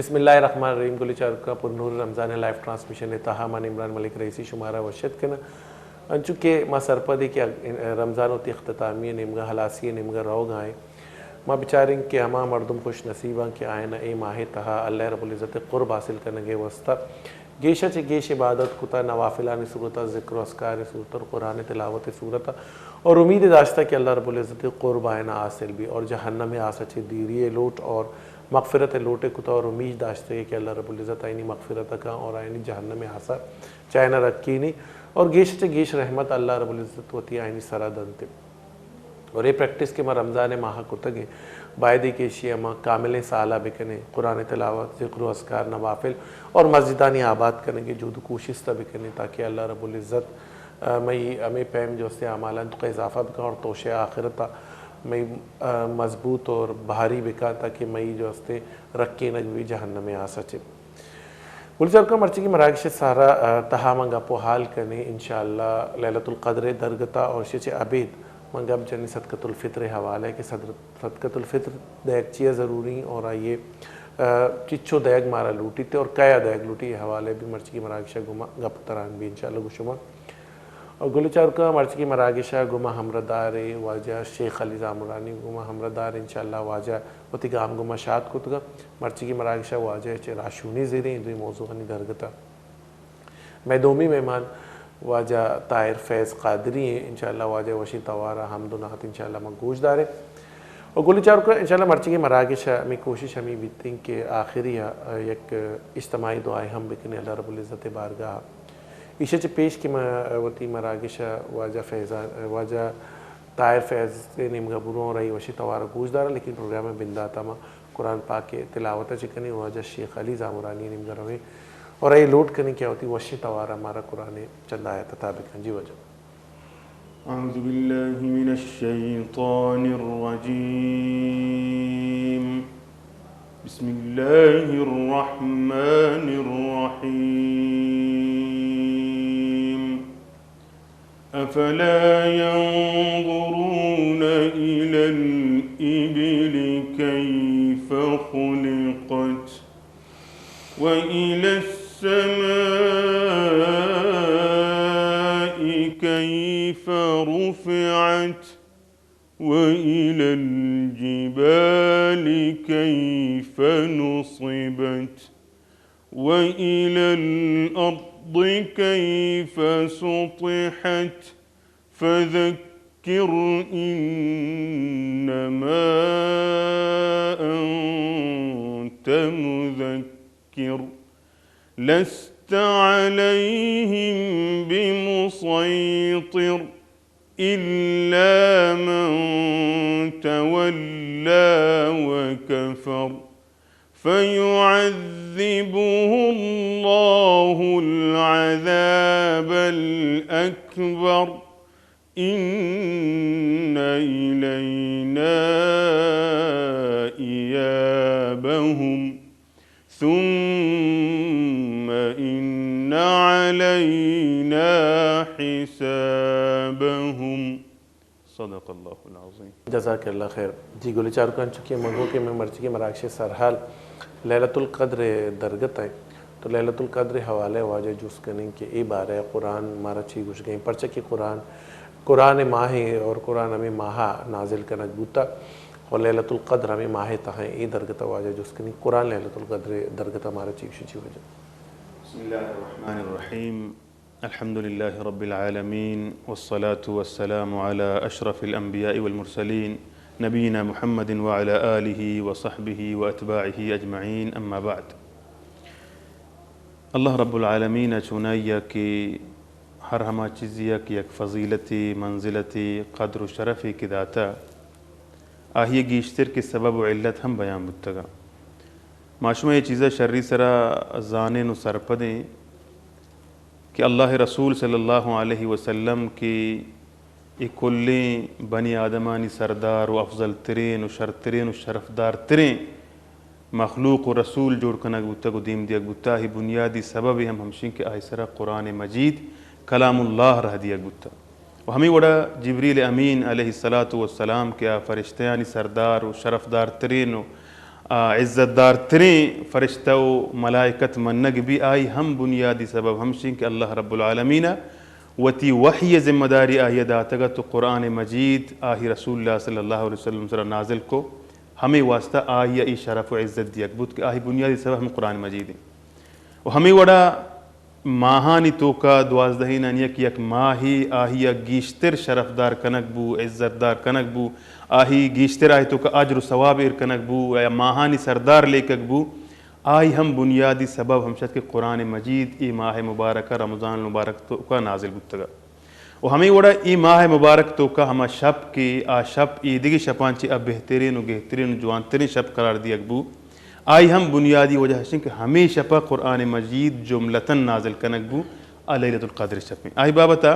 بسم اللہ الرحمن الرحیم۔ گل چاروکاں، پر نور رمضان لائیو ٹرانسمیشن ءِ تہا من عمران ملک رئیسی شمارا وش اتک کناں۔ انچو کہ ما سرپدیں کہ رمضان وتی اختتامی ءِ نیمگا، ہلاسی ءِ نیمگا روگا ایں، ما بچاریں کہ ہما مردم خوش نصیباں کہ آیاں اے ماہ ءِ تہا اللہ رب العزت ءِ قرب حاصل کنگ ءِ واسطہ گیش ءَ چہ گیش عبادت کتا، نوافلانی صورت ءَ، ذکر و اذکار ءِ صورت ءَ، قرآن تلاوت ءِ صورت ءَ، اور امید داشتہ کہ اللہ رب العزت ءِ قرب آیاں حاصل بی اور جہنم ءِ آس ءَ چہ دیری ءِ لوٹ اور مغفرت ءِ لوٹ کتا اور امید داشتہ کہ اللہ رب العزت آیانی مغفرت کن اور آیانی جہنم ءِ آس ءَ چہ آیاں رکینی اور گیش ءَ چہ گیش رحمت اللہ رب العزت وتی آیانی سرا دنت۔ اور اے پریکٹس کہ ما رمضان ءِ ماہ ءَ کتگ ایں، باید ایں کہ ایشی ءَ ما کاملیں سال ءَ بکنیں، قرآن تلاوت، ذکر و اذکار، نوافل اور مسجدانی آباد کنگ ءِ جہد و کوشست ءَ بکنیں، تاکہ اللہ رب العزت، آ، مئی ہمے پیم جو استیں اعمالاں توکا اضافہ بکن اور توشے آخرت ءَ مئی، آ، مضبوط اور بھاری بکن، تاکہ مئی جو استیں رکینگ بی جہنم ءِ آس ءَ چہ۔ گل چاروکاں، مرچیگیں مراگش ءِ سرا، آ، تہا من گپ و حال کنیں، انشاءاللہ لیلۃ القدر ءِ درگت ءَ اور ایشی ءَ چہ ابید من گپ جنیں صدقۃ الفطر ءِ حوالہ ءَ کہ صدر-، صدقۃ الفطر دئیگ چیا ضروری اور آئی ءَ، آ، چچو دئیگ مارا لوٹیت اور کئیا دئیگ لوٹی، اے حوالہ ءَ بی مرچیگیں مراگش ءَ گوما گپ تران بی انشاءاللہ گوں شما۔ اور گل چاروکاں، مرچیگیں مراگش ءَ گوما ہمراہ دار ایں واجہ شیخ علی زامرانی، گوما ہمراہ دار ایں انشاءاللہ واجہ وتی گام گوما شات کتگ۔ مرچیگیں مراگش ءَ واجہ ءَ چہ راہشونی زیریں اے دوئیں موضوعانی درگت ءَ۔ مئے دومی مہمان واجہ طاہر فیض قادری ایں، انشاءاللہ واجہ ءِ وشیں توار ءَ حمد و نعت انشاءاللہ ما گوش داریں۔ و گل چاروکاں، انشاءاللہ مرچیگیں مراگش ءَ ہمے کوشش ہمے بیتیں کہ آخری ءَ یک اجتماعی دعائے ہم بکنیں اللہ رب العزت ءِ بارگاہ ءَ۔ ایشی ءَ چہ پیش کہ ما وتی مراگش ءَ واجہ فیضان، واجہ طاہر فیض ءِ نیمگا برواں اور آئی ءِ وشیں توار ءَ گوش داراں، لیکن پروگرام ءِ بندات ءَ ما قرآن پاک ءِ تلاوت ءَ چہ کنیں، واجہ شیخ علی زامرانی ءِ نیمگا رویں اور آئی ءَ لوٹ کنیں کہ آ وتی وشیں توار ءَ مارا قرآن ءِ چند آیت عطا بکن۔ جی واجہ۔ أعوذ بالله من الشيطان الرجيم. بسم الله الرحمن الرحيم. أفلا ينظرون إلى الإبل كيف خلقت وإلى السماء كيف رفعت وإلى الجبال كيف نصبت وإلى الأرض كيف سطحت فذكر إنما أنت مذكر لست عليهم بمسيطر إلا من تولى وكفر فيعذبه الله العذاب الأكبر إن إلينا إيابهم ثم إن علينا حسابهم. صدق الله العظيم. جزاک اللہ خیر۔ جی گل چاروکاں، چونکہ من گوں کہ مئے مرچیگیں مراگش ءِ سرحال لیلۃ القدر ءِ درگت ءَ ایں، تو لیلۃ القدر ءِ حوالہ ءَ واجہ جست کنیں کہ اے بارہ ءَ قرآن مارا چی گوشگ ءَ ایں، پرچا کہ قرآن، قرآن ءِ ماہ ایں اور قرآن ہمے ماہ ءَ نازل کنگ بوتا اور لیلۃ القدر ہمے ماہ ءِ تہا ایں۔ اے درگت ءَ واجہ جست کنیں قرآن لیلۃ القدر ءِ درگت ءَ مارا چی گوشی؟ جی واجہ۔ بسم الله الرحمن الرحيم. الحمد لله رب العالمين، والصلاة والسلام على أشرف الأنبياء والمرسلين، نبينا محمد وعلى آله وصحبه وأتباعه أجمعين، أما بعد. اللہ رب العالمین ءَ چونائیا کہ ہر ہما چیزیا کہ یک فضیلتے، منزلتے، قدر و شرفے کہ داتا، آہی گیشتر کہ سبب و علت ہم بیان بوتگا۔ ما شما اے چیزا شری سرا زانیں و سرپدیں کہ اللہ رسول صلی اللہ علیہ وسلم کہ اے کلیں بنی آدمانی سردار و افضل ترین و شرترین و شرفدار ترین مخلوق و رسول جوڑ کنگ بوتگ و دیم دیگ بوتگ، آہی بنیادی سببے ہم ہمشیں کہ آہی سرا قرآن مجید کلام اللہ رہ دیگ بوتگ۔ و ہمے وڑا جبریل امین علیہ الصلاۃ والسلام کہ آ فرشتیانی سردار و شرفدار ترین و آ، عزت دارتریں فرشتہ و ملائکت منگ بی، آئی ہم بنیادی سبب ہمشیں کہ اللہ رب العالمین وتی وحی ذمہ داری آئی داتگ ات و قرآن مجید آئی رسول اللہ صلی اللہ علیہ وسلم سرا نازل کو، ہمیں واسطہ آئی ای شرف و عزت دیگ بوت کہ آئی بنیادی سبب ہم قرآن مجید ہیں۔ و ہمیں وڑا ماہانی توکا دوازدہینانی یک، یک ماہے آہی ء گیشتر شرفدار کنگ بو، عزتدار کنگ بو، آہی گیشتر آہی توکا اجر و ثواب ایر کنگ بو، یا ماہانی سردار لیکگ بو، آہی ہم بنیادی سبب ہمشت کہ قرآن مجید اے ماہ مبارک رمضان المبارک توکا نازل بوتگا۔ و ہمے وڑا اے ماہ مبارک توکا ہما شپ کہ آ شپ ایدگہ شپاں چہ آ بہترین و گہترین و جوانترین شپ قرار دیگ بو، آئی ہم بنیادی وجہ ہشیں کہ ہمے شپا قرآن مجید جملتاً نازل کنگ بو، آ لیلۃ القدر شپیں۔ آئی بابتا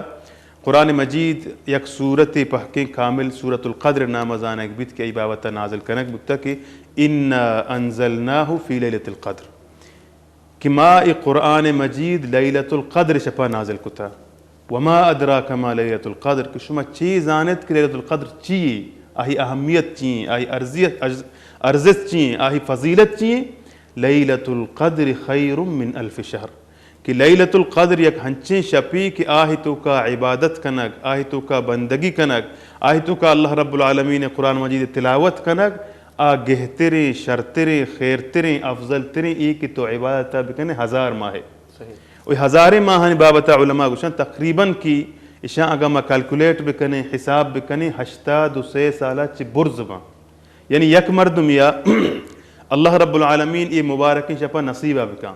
قرآن مجید یک سورت پہکیں کامل سورۃ القدر نام زانگ بیت کہ آئی بابتا نازل کنگ بوتا کہ انا انزلناہ فی لیلۃ القدر۔ کہ ما اے قرآن مجید لیلۃ القدر شپا نازل کتا۔ وما ادراک ما لیلۃ القدر، کہ شما چی زانت کہ لیلۃ القدر چی یے؟ آہی اہمیت چی یے؟ آہی ارزیت-، ارز-، ارزست چی یے؟ آہی فضیلت چی یے؟ لیلۃ القدر خیر من الف شہر، کہ لیلۃ القدر یک ہنچیں شپی کہ آہی توکا عبادت کنگ، آہی توکا بندگی کنگ، آہی توکا اللہ رب العالمین قرآن مجید تلاوت کنگ، آ گہتریں، شرتریں، خیرتریں، افضل تریں اے کہ تو عبادت ء بکنے ہزار ماہ ء۔ صحیح۔ و ہزاریں ماہانی بابت ء علماء گوشن تقریباً کہ اشاں اگاں ما کیلکولیٹ بکنیں، حساب بکنیں، ہشتاد و سے سال ء چہ برز باں۔ یعنی یک مردمے ء اللہ رب العالمین اے مبارکیں شپ ء نصیب ء بکاں۔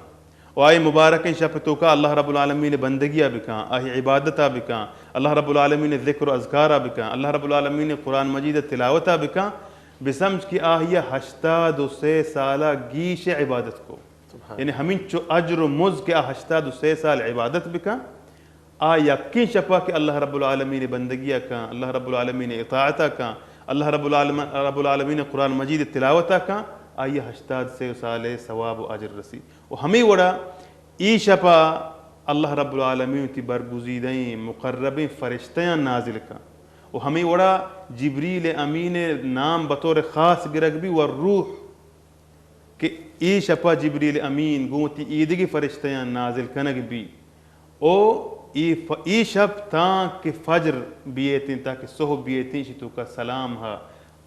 و آئی مبارکیں شپ توکا اللہ رب العالمین بندگی ء بکاں، آئی عبادت ء بکاں، اللہ رب العالمین ذکر و اذکار ء بکاں، اللہ رب العالمین قرآن مجید تلاوت ء بکاں، بسمجھ کہ آئی ہشتاد و سے سال ء گیش عبادت کو۔ سبحان۔ یعنی ہمینچو اجر و مز کہ آ ہشتاد و سے سال عبادت بکاں، آ یکیں شپا کہ اللہ رب العالمین بندگی ء کاں، اللہ رب العالمین اطاعت ء کاں، اللہ رب العالم-، رب العالمین قرآن مجید تلاوت ء کاں، آئی ہشتاد سے سال ثواب و اجر رسی۔ و ہمے وڑا اے شپا اللہ رب العالمین وتی برگزیدہیں مقربیں فرشتیاں نازل کاں۔ و ہمے وڑا جبریل امین نام بطور خاص گرگ بی و روح کہ اے شپا جبریل امین گوں وتی ایدگہ فرشتیاں نازل کنگ بی۔ او اے ف-، اے شپ تاں کہ فجر بیتیں، تاں کہ صحب بیتیں، اشی توکا سلام ہا،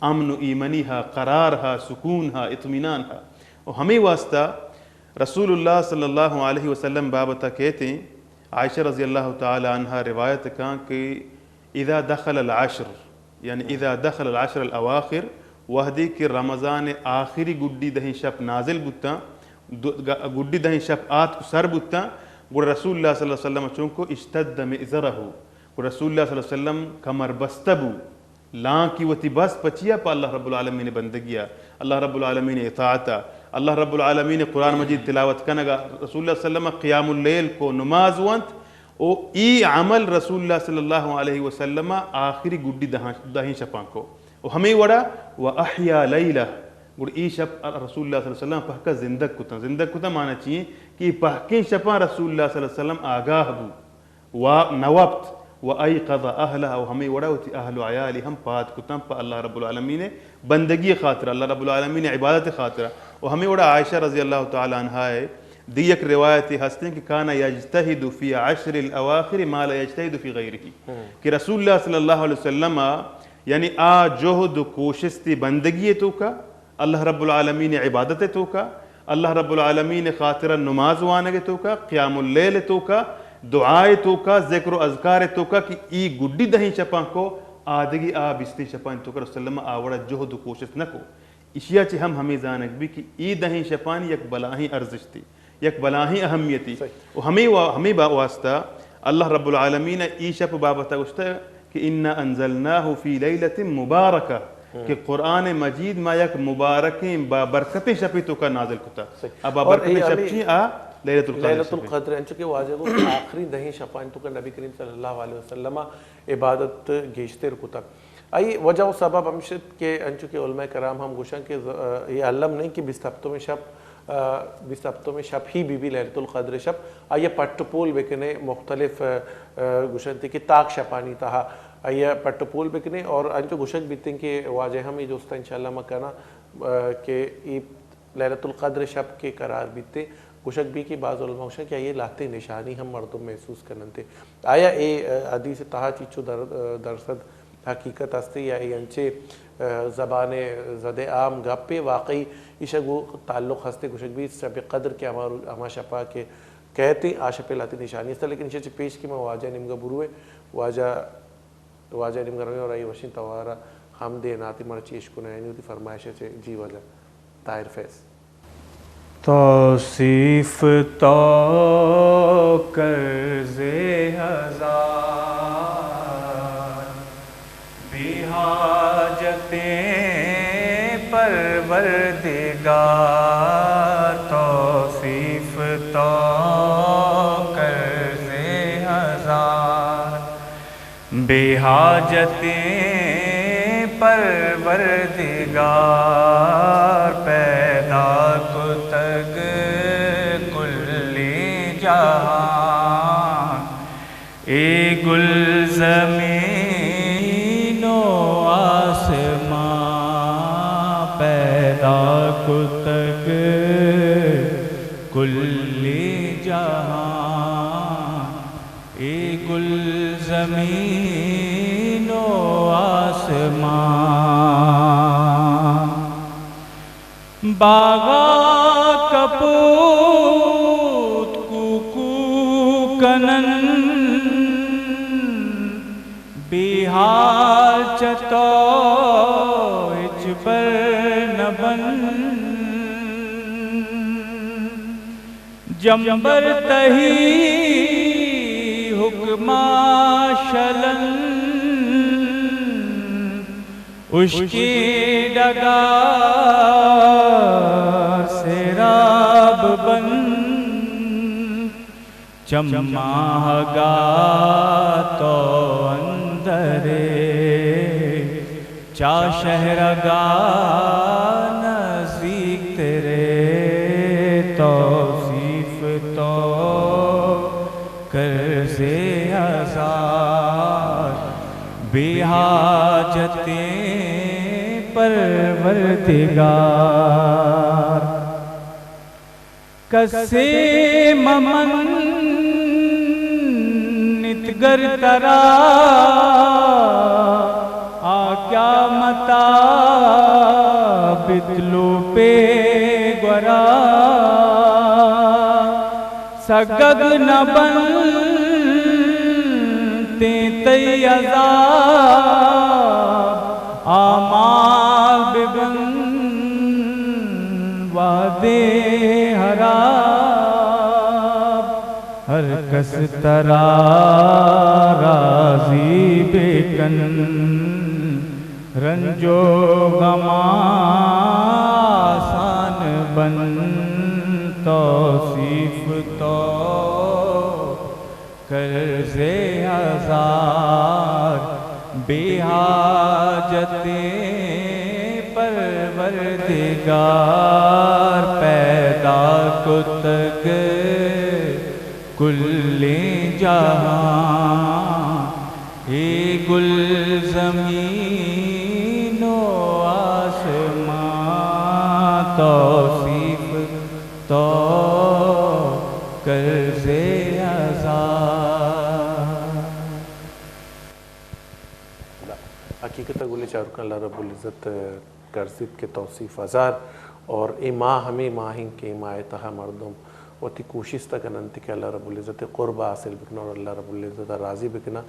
امن و ایمنی ہا، قرار ہا، سکون ہا، اطمینان ہا۔ و ہمے واسطہ رسول اللہ صلی اللہ علیہ وسلم بابتا کہتیں، عائشہ رضی اللہ تعالی عنہا روایت کاں کہ اذا دخل العشر، یعنی اذا دخل العشر الاواخر، وہدے کہ رمضان آخری گڈی دہیں شپ نازل بوتاں، دو-، گ-، گڈی دہیں شپ آتک سر بوتاں، گڑا رسول اللہ صلی اللہ علیہ وسلم چونکو اشتد مئزرہ، گڑا رسول اللہ صلی اللہ علیہ وسلم کمر بستہ بو، لانکی وتی بست پچیا پہ اللہ رب العالمین بندگیا، اللہ رب العالمین اطاعتا، اللہ رب العالمین قرآن مجید تلاوت کنگا، رسول اللہ صلی اللہ علیہ وسلم قیام اللیل کو، نماز وانت، او ای عمل رسول اللہ صلی اللہ علیہ وسلم آخری گڈی دہاں، دہیں شپاں کو۔ و ہمے وڑا و احیا لیلہ، گڑا ای شپ رسول اللہ صلی اللہ علیہ وسلم پہکا زندگ کتاں۔ زندگ کتاں معنی چی ایں؟ کہ ای پہکیں شپاں رسول اللہ صلی اللہ علیہ وسلم آگاہ بو و نوپت و ایقظ اہلہ، و ہمے وڑا وتی اہل و عیالی ہم پاد کتاں پہ اللہ رب العالمین بندگی خاطر، اللہ رب العالمین عبادت خاطر۔ و ہمے وڑا عائشہ رضی اللہ تعالی عنہا دی یک روایتے ہستیں کہ کان یجتہد فی عشر الاواخر ما لا یجتہد فی غیرہ، کہ رسول اللہ صلی اللہ علیہ وسلم یعنی آ جہد و کوشست بندگی توکا، اللہ رب العالمین عبادت توکا، اللہ رب العالمین خاطر نماز وانگ توکا، قیام اللیل توکا، دعا توکا، ذکر و اذکار توکا کہ ای گڈی دہیں شپاں کو، آدگی آ بیستیں شپاں توکا رسول اللہ آ وڑا جہد و کوشست نہ کو۔ اشیا چہ ہم ہمے زانگ بی کہ ای دہیں شپانی یک بلاہیں ارزشتے، یک بلاہیں اہمیتے۔ صحیح۔ و ہمے وا-، ہمے با-، واسطہ اللہ رب العالمین ای شپ بابت گوشتہ کہ انا انزلناہ فی لیلۃ مبارکہ، کہ قرآن مجید ما یک مبارکیں با برکتیں شپے توکا نازل کتا۔ صحیح۔ اب با اور برکتیں اے شپ ہمیں چی آ لیلۃ القدر لیلۃ شپے۔ القدر انچو کہ واجہ گو آخری دہیں شپانی توکا نبی کریم صلی اللہ علیہ وسلم عبادت گیشتر کتا۔ آئی وجہ و سبب ہمشت کہ انچو کہ علماء کرام ہم گوشن کہ ز-، اے الم نہیں کہ بیست ہپتم شپ، آ، بیست ہپتم شپ ہی بی بی لیلۃ القدر شپ، آئی پٹ پول بکنے مختلف، آ، آ، گوشنتے کہ تاک شپانی تہا آئی پٹ پول بکنے اور انچو گوشگ بیتیں کہ واجہ ہم اے جوستا انشاءاللہ ما کنا، آ، کہ اے لیلۃ القدر شپ کہ قرار بیت، گوشگ بی کہ بعض علماء گوشن کہ آئی لہتے نشانی ہم مردم محسوس کننت۔ آیا اے حدیث تہا چیچو در-، درصد حقیقت ہستے یا اے انچے زبان زد عام گپے؟ واقعی ایشا گو تعلق ہستے؟ گوشگ بی شب قدر کہ ہما رو-، ہما شپا کہ کہتے آ شپے لہتے نشانی ہستا، لیکن ایشا چہ پیش کہ ما واجہ نیمگا برویں، واجہ واجہ نیمگا رویں اور آئی وشیں توارا ہم دے ناتی مر چیش کنیں، یعنی وتی فرمائش چے۔ جی واجہ طاہر فیض۔ توصیف تو قرض ہزار، بے حاجتیں پروردگار۔ توصیف تو قرض ہزار، بے حاجتیں پروردگار۔ پیدا کتگ کلیں جہان، اے گلزمین و آسمان۔ پیدا کتگ کلیں جہان، اے گلزمین و آسمان۔ باغا کپوت کوکو کنن، بے حال چہ تو ہچبر نہ بن۔ جمبر تئی حکما شلن، اشکیں ڈگار سیراب بن۔ چماہگا تو اندرے، چا شہرگا نزیک ترے۔ توصیف تو قرض ہزار، بے حاجتیں پروردگار۔ کسے ممنت گر ترا آ قیامتا بتلوپے گورا۔ سگگ نہ بنتیں تئی عذاب، آمال ببن وہدے حراب۔ ہر کس ترا راضی بکن، رنج و غم آسان بن۔ توصیف تو قرض ہزار، بے حاجتیں پروردگار۔ پیدا کتگ کلیں جہان، اے گلزمین و آسمان۔ توصیف تو قرض ہزار۔ حقیقت ء گلیں چاروکاں، اللہ رب العزت قرض ایت کہ توصیف ہزار، اور اے ماہ ہمے ماہ انت کہ اے ماہ ء تہا مردم وتی کوشست ء کن انت کہ اللہ رب العزت ء قرب ء حاصل بکناں اور اللہ رب العزت ء راضی بکناں۔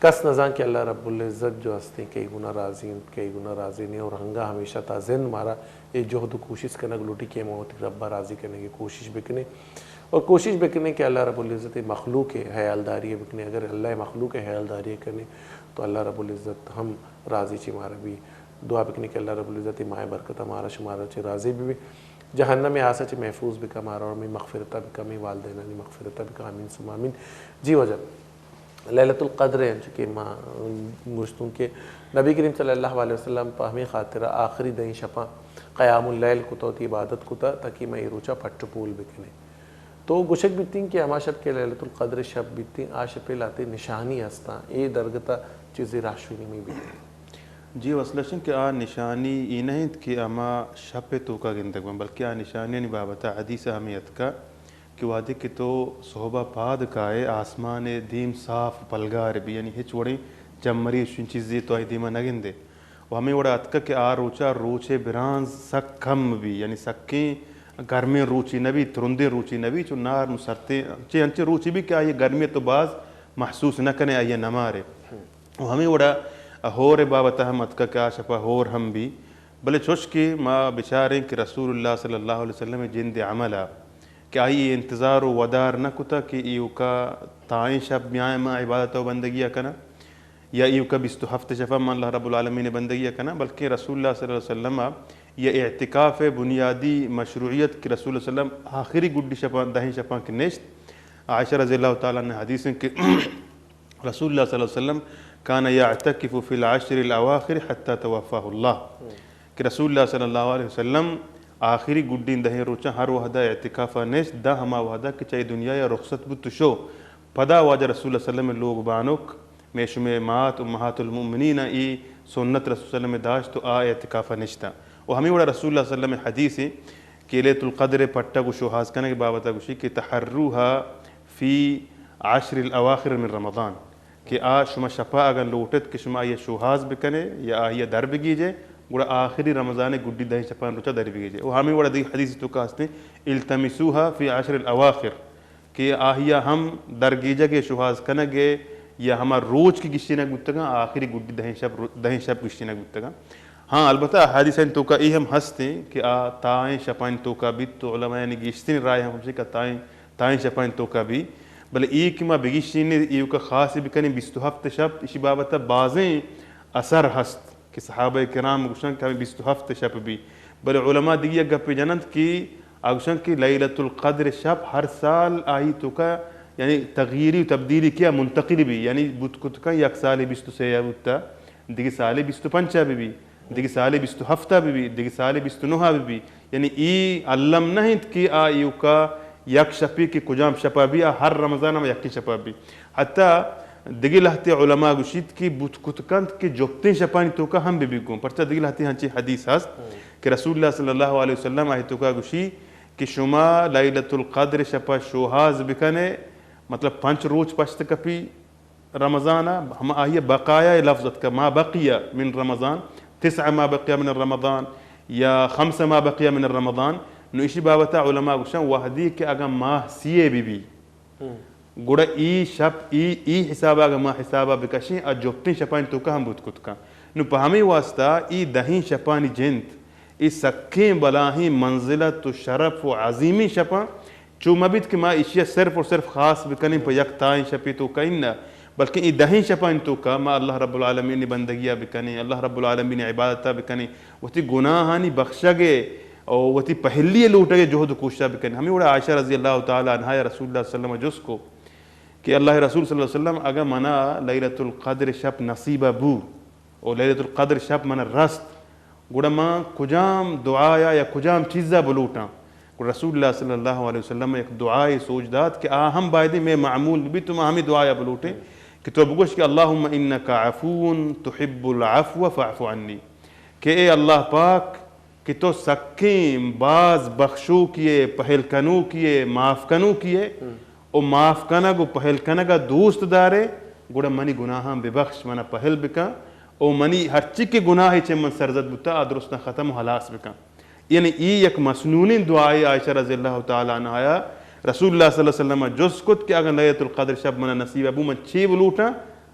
کس نزان کہ اللہ رب العزت جو ہستیں کئی گنا راضی انت، کئی گنا راضی نہیں، اور ہنگا ہمیشہ تا زند مارا اے جہد و کوشست کنگ لوٹی کہ ما وتی رب ء راضی کنگ ء کوشش بکنیں اور کوشش بکنیں کہ اللہ رب العزت ء مخلوق ء حیالداری ء بکنیں۔ اگر اللہ ء مخلوق ء حیالداری ء کنیں تو اللہ رب العزت ہم راضی چہ مارا بی۔ دعا بکنیں کہ اللہ رب العزت ء ماہ ء برکت ء مارا شمارا چہ راضی بہ بی۔ جہنم ء آس ء چہ محفوظ بکا مارا اور ہمیں مغفرت ء بکا، ہمیں والدینانی مغفرت ء بکا۔ آمین ثم آمین۔ جی واجہ، لیلۃ القدر ء انچو کہ ما گوشتوں کہ نبی کریم صلی اللہ علیہ وسلم پہ ہمیں خاطر آخری دہیں شپاں قیام اللیل کتا، وتی عبادت کتا تاکہ ما اے روچا پٹ پول بکنیں۔ تو گوشگ بیتیں کہ ہما شپ کہ لیلۃ القدر شپ بیتیں، آ شپ ء لہتے نشانی ہستاں، اے درگت ء چیزے راہشونی می بیتیں۔ جی، مسئلہ اش انت کہ آ نشانی ای نہ انت کہ ہما شپ ء توکا گندگ بنت، بلکہ آ نشانیانی بابت ء حدیث ء ہمے اتکا کہ وہدے کہ تو سہب ء پاد کائے، آسمان ء دیم صاف پلگار بی، یعنی ہچ وڑیں جمری چین چیزے تو آئی دیما نہ گندے۔ و ہمے وڑا اتکا کہ آ روچا روچ ء برانز سک کم بی، یعنی سکیں گرمیں روچی نہ بی، ترندیں روچی نہ بی، چو نارم سرتیں، چے انچیں روچی بی کہ آئی گرمی تو باز محسوس نہ کنے، آئی نمارے۔ و ہمے وڑا ہور ء بابت ء ہم اتکا کہ آ شپا ہور ہم بی، بلے چوش کہ ما بچاریں کہ رسول اللہ صلی اللہ علیہ وسلم ء جند ء عمل ء کہ آئی اے انتظار و ودار نہ کتا کہ ایوکا تائیں شپ بیائیں ما عبادت و بندگی ء کناں، یا ایوکا بیست و ہفت شپا ما اللہ رب العالمین ء بندگی ء کناں، بلکہ رسول اللہ صلی اللہ علیہ وسلم ء یا اعتکاف ء بنیادی مشروعیت کہ رسول اللہ صلی اللہ علیہ وسلم آخری گڈی شپاں، دہیں شپاں کہ نشت، عائشہ رضی اللہ تعالی عنہ حدیث ہیں کہ رسول اللہ صلی اللہ علیہ وسلم کان یعتکف فی العشر الاواخر حتی توفاہ اللہ، کہ رسول اللہ صلی اللہ علیہ وسلم آخری گڈین دہیں روچاں ہر وہدا اعتکافا نشت، داں ہما وہدا کہ چہ دنیا یا رخصت بوت و شو۔ پدا واجہ رسول اللہ صلی اللہ علیہ وسلم لوگ بانک، مئے شمئے مات امہات المؤمنین ای سنت رسول صلی اللہ علیہ وسلم داشت و آ اعتکافا نشتا۔ و ہمیں وڑا رسول اللہ صلی اللہ علیہ وسلم حدیث کہ لیلۃ القدر پٹگ و شوہاز کنگ بابت گوشی کہ تحروها فی عشر الاواخر من رمضان، کہ آ شما شپا اگاں لوٹت کہ شما آئی شوہاز بکنے یا آئی در بگیجے، گڑا آخری رمضان گڈی دہیں شپان روچا در بگیجے۔ و ہمیں وڑا دیگہ حدیث توکا ہستیں، التمسوها فی عشر الاواخر، کہ آہیا ہم درگیجگ ء شوہاز کنگ ء یا ہما روچ کہ گشینگ بوتگاں، آخری گڈی دہیں شپ، دہیں شپ گشینگ بوتگاں۔ ہاں، البتہ احادیثانی توکا اے ہم ہستیں کہ آ تائیں شپانی توکا بیت، تو علمایانی گیشترین رائے ہم ہمشی کہ تائیں، تائیں شپانی توکا بی۔ بلے اے کہ ما بگشینیں ایوکا خاص بکنیں بیست و ہفت شپ، اشی بابت بازیں اثر ہست۔ کہ صحابہ کرام گوشن کہ ہمیں بیست و ہفت شپ بی، بلے علماء دیگہ یک گپے جننت کہ آ گوشن کہ لیلۃ القدر شپ ہر سال آئی توکا یعنی تغییری و تبدیلی کیا منتقل بی، یعنی بوت کت کن یک سال بیست و سے بوتا، دگہ سال بیست و پنچ بی بی، دگہ سال بیست و ہفت بی بی، دگہ سال بیست و نہ بی بی، یعنی ای علم نہ انت کہ آ ایوکا یک شپی کہ کجام شپا بی، آ ہر رمضان ہم یکیں شپا بی۔ حتی دگہ لہتے علماء گوشیت کہ بوت کت کنت کہ جپتیں شپانی توکا ہم بہ بی گوں، پرچا دگہ لہتے ہنچیں حدیث ہست کہ رسول اللہ صلی اللہ علیہ وسلم آئی توکا گوشی کہ شما لیلۃ القدر شپا شوہاز بکنے، مطلب پنچ روچ پشت کپی رمضان ء، ہم آئی بقایا لفظ اتکا، ما بقی من رمضان، تسع ما بقی من رمضان، یا خمس ما بقی من رمضان۔ نو اشی بابت علماء گوشن وہدی کہ اگاں ماہ سی بہ بی، گڑا ای شپ، ای، ای حساب اگاں ما حساب بکشیں، آ جپتیں شپانی توکا ہم بوت کت کن۔ نو پہ ہمیں واسطہ ای دہیں شپانی جند، ای سکیں بلاہیں منزلت و شرف و عظیمیں شپاں، چو مہ بیت کہ ما ایشی ء صرف و صرف خاص بکنیں پہ یک تائیں شپے توکا انت، بلکیں ای دہیں شپانی توکا ما اللہ رب العالمین بندگی ء بکنیں، اللہ رب العالمین عبادت ء بکنیں، وتی گناہانی بخشگ ء و وتی پہلی ء لوٹگ ء جہد و کوشش ء بکنیں۔ ہمیں وڑا عائشہ رضی اللہ تعالی عنہا یا رسول اللہ صلی اللہ علیہ وسلم جست کو کہ اللہ رسول صلی اللہ علیہ وسلم اگاں منا لیلۃ القدر شپ نصیب بو، و لیلۃ القدر شپ منا رست، گڑا ما کجام دعایا یا کجام چیزا بلوٹاں؟ گڑا رسول اللہ صلی اللہ علیہ وسلم یک دعائے سوج دات کہ آ ہم بایدیں مئے معمول ببیت و ما ہمے دعایا بلوٹیں کہ تو بگوش کہ اللہم انک عفو تحب العفو فاعف عنی، کہ اے اللہ پاک کہ تو سکیں باز بخشوکے ئے، پہل کنوکے ئے، معاف کنوکے ئے، و معاف کنگ و پہل کنگ ء دوست دارے، گڑا منی گناہاں ببخش، منا پہل بکن، و منی ہرچی کہ گناہے چہ من سرزد بوتا، آ درستاں ختم و ہلاس بکن۔ یعنی ای یک مسنونیں دعائے عائشہ رضی اللہ تعالی عنہا رسول اللہ صلی اللہ علیہ وسلم ء جست کت کہ اگاں لیلۃ القدر شپ منا نصیب بو، من چے بلوٹاں؟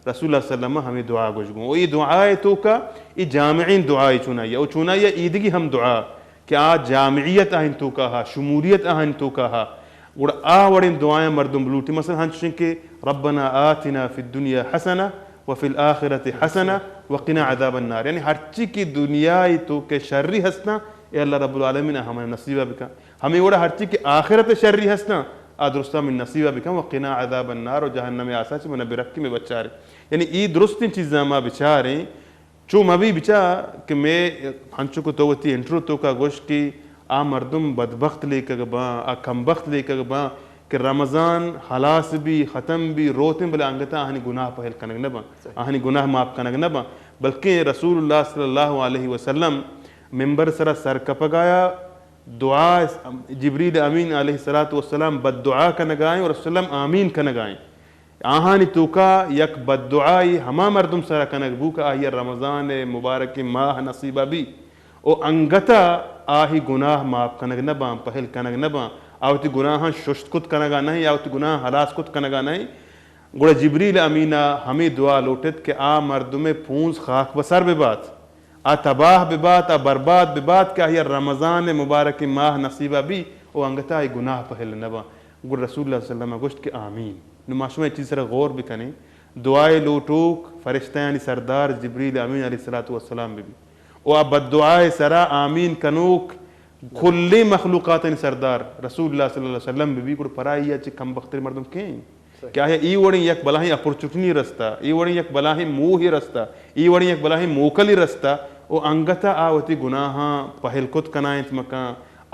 رسول اللہ صلی اللہ علیہ وسلم ہمیں دعا گوش گوں۔ و ای دعائے توکا ای جامعین دعائے چونائیا، و چونائیا ایدگی ہم دعا کہ آ جامعیت آہن توکا ہا، شمولیت آہن توکا ہا، گڑا آ وڑیں دعایاں مردم بلوٹی۔ مثلاً ہنچوشیں کہ ربنا آتنا فی الدنیا حسنہ وفی الآخرۃ حسنہ وقنا عذاب النار، یعنی ہرچی کہ دنیا توکا شری ہستاں، اے اللہ رب العالمین ہمیں نصیبہ بکن۔ ہمیں وڑا ہرچی کہ آخرت شری ہستاں، آ درستاں من نصیبہ بکن، وقنا عذاب النار، و جہنم آسا چہ من برکی میں بچارے۔ یعنی ای درستیں چیزاں ما بچاریں، چو مبی بچا کہ مئے ہنچو کہ تو وتی انٹرو توکا گوش کہ آ مردم بدبخت لیکگ باں، آ کمبخت لیکگ باں کہ رمضان ہلاس بی، ختم بی، روتیں، بلے انگتا آہانی گناہ پہل کنگ نہ باں، آہانی گناہ معاف کنگ نہ باں۔ بلکیں رسول اللہ صلی اللہ علیہ وسلم ممبر سرا سر کپگایا، دعا، جبریل امین علیہ الصلوۃ والسلام بد دعا کنگائیں اور وسلم آمین کنگائیں۔ آہانی توکا یک بد دعائی ہما مردم سرا کنگ بو کہ آہی رمضان مبارک ماہ نصیبہ بی، او انگتا آہی گناہ معاف کنگ نہ باں، پہل کنگ نہ باں، آ وتی گناہاں ششت کت کنگا نہیں، آ وتی گناہ ہلاس کت کنگا نہیں۔ گڑا جبریل امین ء ہمے دعا لوٹت کہ آ مردم ء پونز خاک بہ سر بہ بات، آ تباہ بہ بات، آ برباد بہ بات کہ آہی ء رمضان ء مبارکیں ماہ نصیبہ بی او انگتا آئی گناہ پہل نہ باں۔ گڑا رسول اللہ صلی اللہ علیہ وسلم ء گوشت کہ آمین۔ نوں ما شما اے چیز سرا غور بکنیں، دعائے لوٹوک فرشتیانی سردار جبریل امین علیہ الصلوۃ والسلام بہ بی، و آ بددعائے سرا آمین کنوک کلیں مخلوقاتانی سردار رسول اللہ صلی اللہ علیہ وسلم بہ بی، گڑا پرائی ء چہ کم بختر مردم کیں؟ کہ آیا ای وڑیں یک بلاہیں اپرچوٹنی رستہ، ای وڑیں یک بلاہیں موہے رستہ، ای وڑیں یک بلاہیں موکلی رستہ، و انگتا آ وتی گناہاں پہل کت کنائینت مکاں،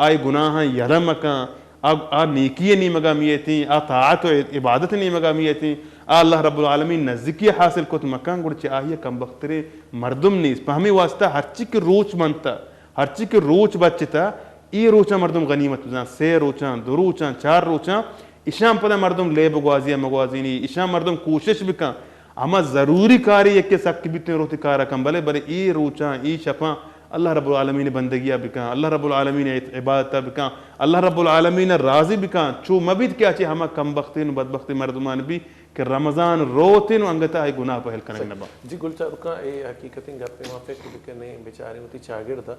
آئی گناہاں یلہ مکاں، آ، آ نیکی ء نیمگا میتیں، آ طاعت و عبادت ء نیمگا میتیں، آ اللہ رب العالمین نزدیکی حاصل کت مکاں، گڑا چہ آئی ء کم بختریں مردم نیست۔ پہ ہمے واسطہ ہرچی کہ روچ منتا، ہرچی کہ روچ بچتا، اے روچاں مردم غنیمت بزان، سے روچاں، دو روچاں، چار روچاں، اشاں پدا مردم لے بگوازی ء مگوازینی، اشاں مردم کوشش بکن، ہما ضروری کاری یکے سک بیتیں روتی کار کن، بلے، بلے اے روچاں، اے شپاں اللہ رب العالمین بندگی ء بکن، اللہ رب العالمین عبادت ء بکن، اللہ رب العالمین راضی بکن، چو مبیت کہ اچے ہما کم بختیں و بدبختیں مردمان بی کہ رمضان روتیں و انگتا آئی گناہ پہل کنگ نہ باں۔ جی گل چاروکاں، اے حقیقتیں گپے، ما فکر بکنیں، بچاریں وتی چاگرد ء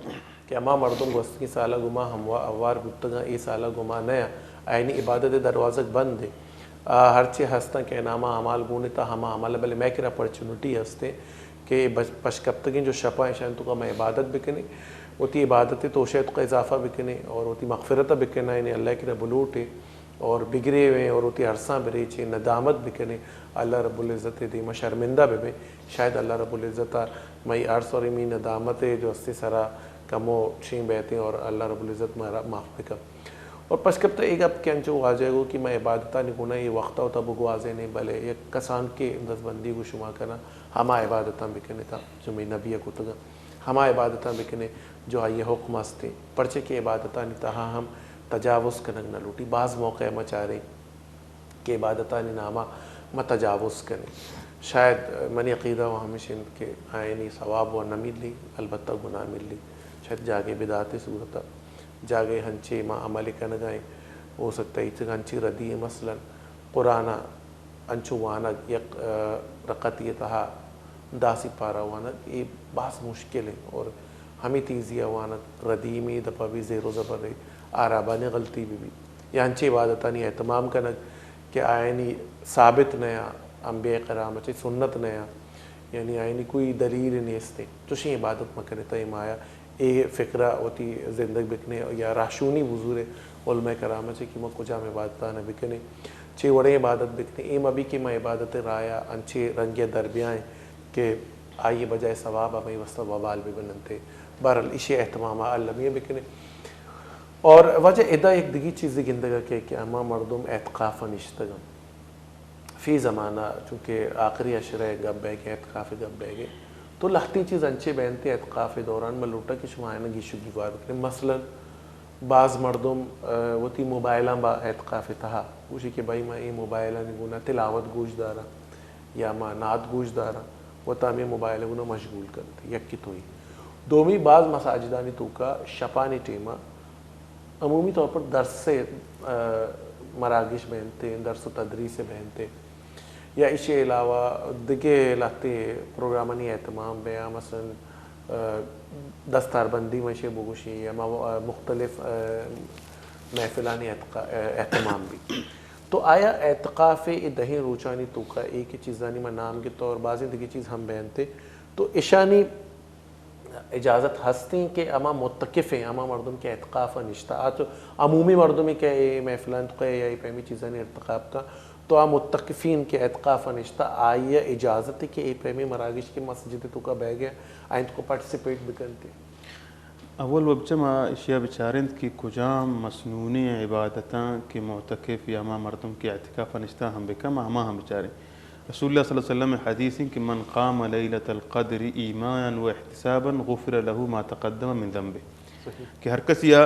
کہ ہما مردم گوستگیں سال ء گما ہموا-، ہوار بوتگاں، اے سال ء گما نہ آں، آیانی عبادت ء دروازگ بند انت۔ آ ہرچے ہستاں کہ ناما اعمال گون انت، ہما عمل، بلے مئے کرا اپرچونٹی ہستیں کہ بچ-، پشکپتگیں جو شپاں ایشانی توکا ما عبادت بکنیں، وتی عبادت ء توشہ ء توکا اضافہ بکنیں اور وتی مغفرت ء بکنیں، یعنی اللہ ء کرا بلوٹیں۔ اور بگریویں اور وتی ارساں بریچیں، ندامت بکنیں، اللہ رب العزت ء دیما شرمندہ ببیں۔ شاید اللہ رب العزت ء مئی ارس اور امی ندامت ء جو ہستیں سرا کمو شیں بیتیں اور اللہ رب العزت مارا معاف بکن۔ اور پشکپتہ اے گپ کہ انچو واجہ گو کہ ما عبادتانی گناہ اے وقت ء وتا بگوازینیں، بلے یک کسان کے دزبندی گو شما کنا ہما عبادتاں بکنیں تا جو مئی نبی ء کتگاں۔ ہما عبادتاں بکنیں جو آئی ء حکم است انت، پرچے کہ عبادتانی تہا ہم تجاوز کنگ نہ لوٹی۔ باز موقع ء ما چاریں کہ عبادتانی نام ء ما تجاوز کنیں۔ شاید منی عقیدہ و ہمیش انت کہ آیانی ثواب و نہ ملی، البتہ گناہ ملی۔ شاید جاگے بدعتی صورت ء، جاگے ہنچے ما عمل کنگ ء ایں، ہو سکتا ہے ہنچی ردی ایں، مثلاً قرآن ء انچو وانگ، یک، ء، رکعتی ء تہا داسی پارہ وانگ، اے باز مشکل انت اور ہمے تیزی ء وانگ، ردیمی دپا بھی زیر و زبر رہی، آرابانی غلطی بھی بھی۔ یا انچیں عبادتانی اہتمام کنگ کہ آیانی ثابت نیا، انبیاء کرام ء چہ سنت نیا، یعنی آیانی کوئی دلیل نیست انت۔ چوشیں عبادت مکنتا اے مایا۔ اے فکر ء وتی زندگ بکنیں یا راہشونی بزوریں علماء کرام ء چہ کہ ما کجام عبادتاں بکنیں، چے وڑیں عبادت بکنیں۔ اے مہ بی کہ ما عبادت ء راہ ء انچیں رنگے ء در بیائیں کہ آئی ء بجائے ثواب ء مئی واسطہ وبال بہ بننت۔ بہرحال ایشی ء اہتمام ء المی ء بکنیں۔ اور واجہ ادا یک دگی چیزے گندگ ء کہ، کہ ہما مردم اعتکاف ء نشتگ انت۔ فی زمانہ، چونکہ آخری عشرہ ء گپ بیگ ء، اعتکاف ء گپ بیگ ء، تو لہتیں چیز انچیں بینت اعتکاف ء دوران، من لوٹاں کہ شما آیاں گیش و گیوار بکنیں۔ مثلاً باز مردم، ء، وتی موبائلاں با اعتکاف ء تہا گوشی کہ بھئی ما اے موبائلانی گونا تلاوت گوش داراں یا ما نعت گوش داراں، وتا ہمے موبائل ء گونا مشغول کنت، یکے تو اے۔ دومی، باز مساجدانی توکا شپانی ٹیما عمومی طور پر درس ء، ء، مراگش بینت، درس و تدریس بینت، یا ایشی علاوہ دگہ لہتے پروگرامانی اہتمام بیا، مثلاً، ء، دستاربندی ما ایشی بگوشیں یا ما، ء، مختلف، ء، محفلانی اعتقا-، ء، اہتمام بی۔ تو آیا اعتکاف ء اے دہیں روچانی توکا اے کہ چیزانی ما نام گپت اور بازیں دگہ چیز ہم بینت، تو اشانی اجازت ہستیں کہ ہما معتکف ہیں، ہما مردم کہ اعتکاف ء نشتہ، آ تو عمومی مردمے کہ اے محفلانی توکا یا اے پیمی چیزانی ارتکاب کا، تو آ معتکفین کہ اعتکاف ء نشتہ، آئی ء اجازت ہے کہ اے پیمی مراگش کے مسجد توکا بیگ ء آئیں توکا پارٹیسپیٹ بکنتے؟ اول وبچہ ما اشیا بچاریں کہ کجام مسنونیں عبادتاں کہ معتکف یا ہما مردم کہ اعتکاف ء نشتہ ہم بکن، ما ہما ہم بچاریں۔ رسول اللہ صلی اللہ علیہ وسلم حدیث ہیں کہ من قام لیلۃ القدر ایمانا و احتسابا غفر له ما تقدم من ذنبه۔ کہ ہر کسی آ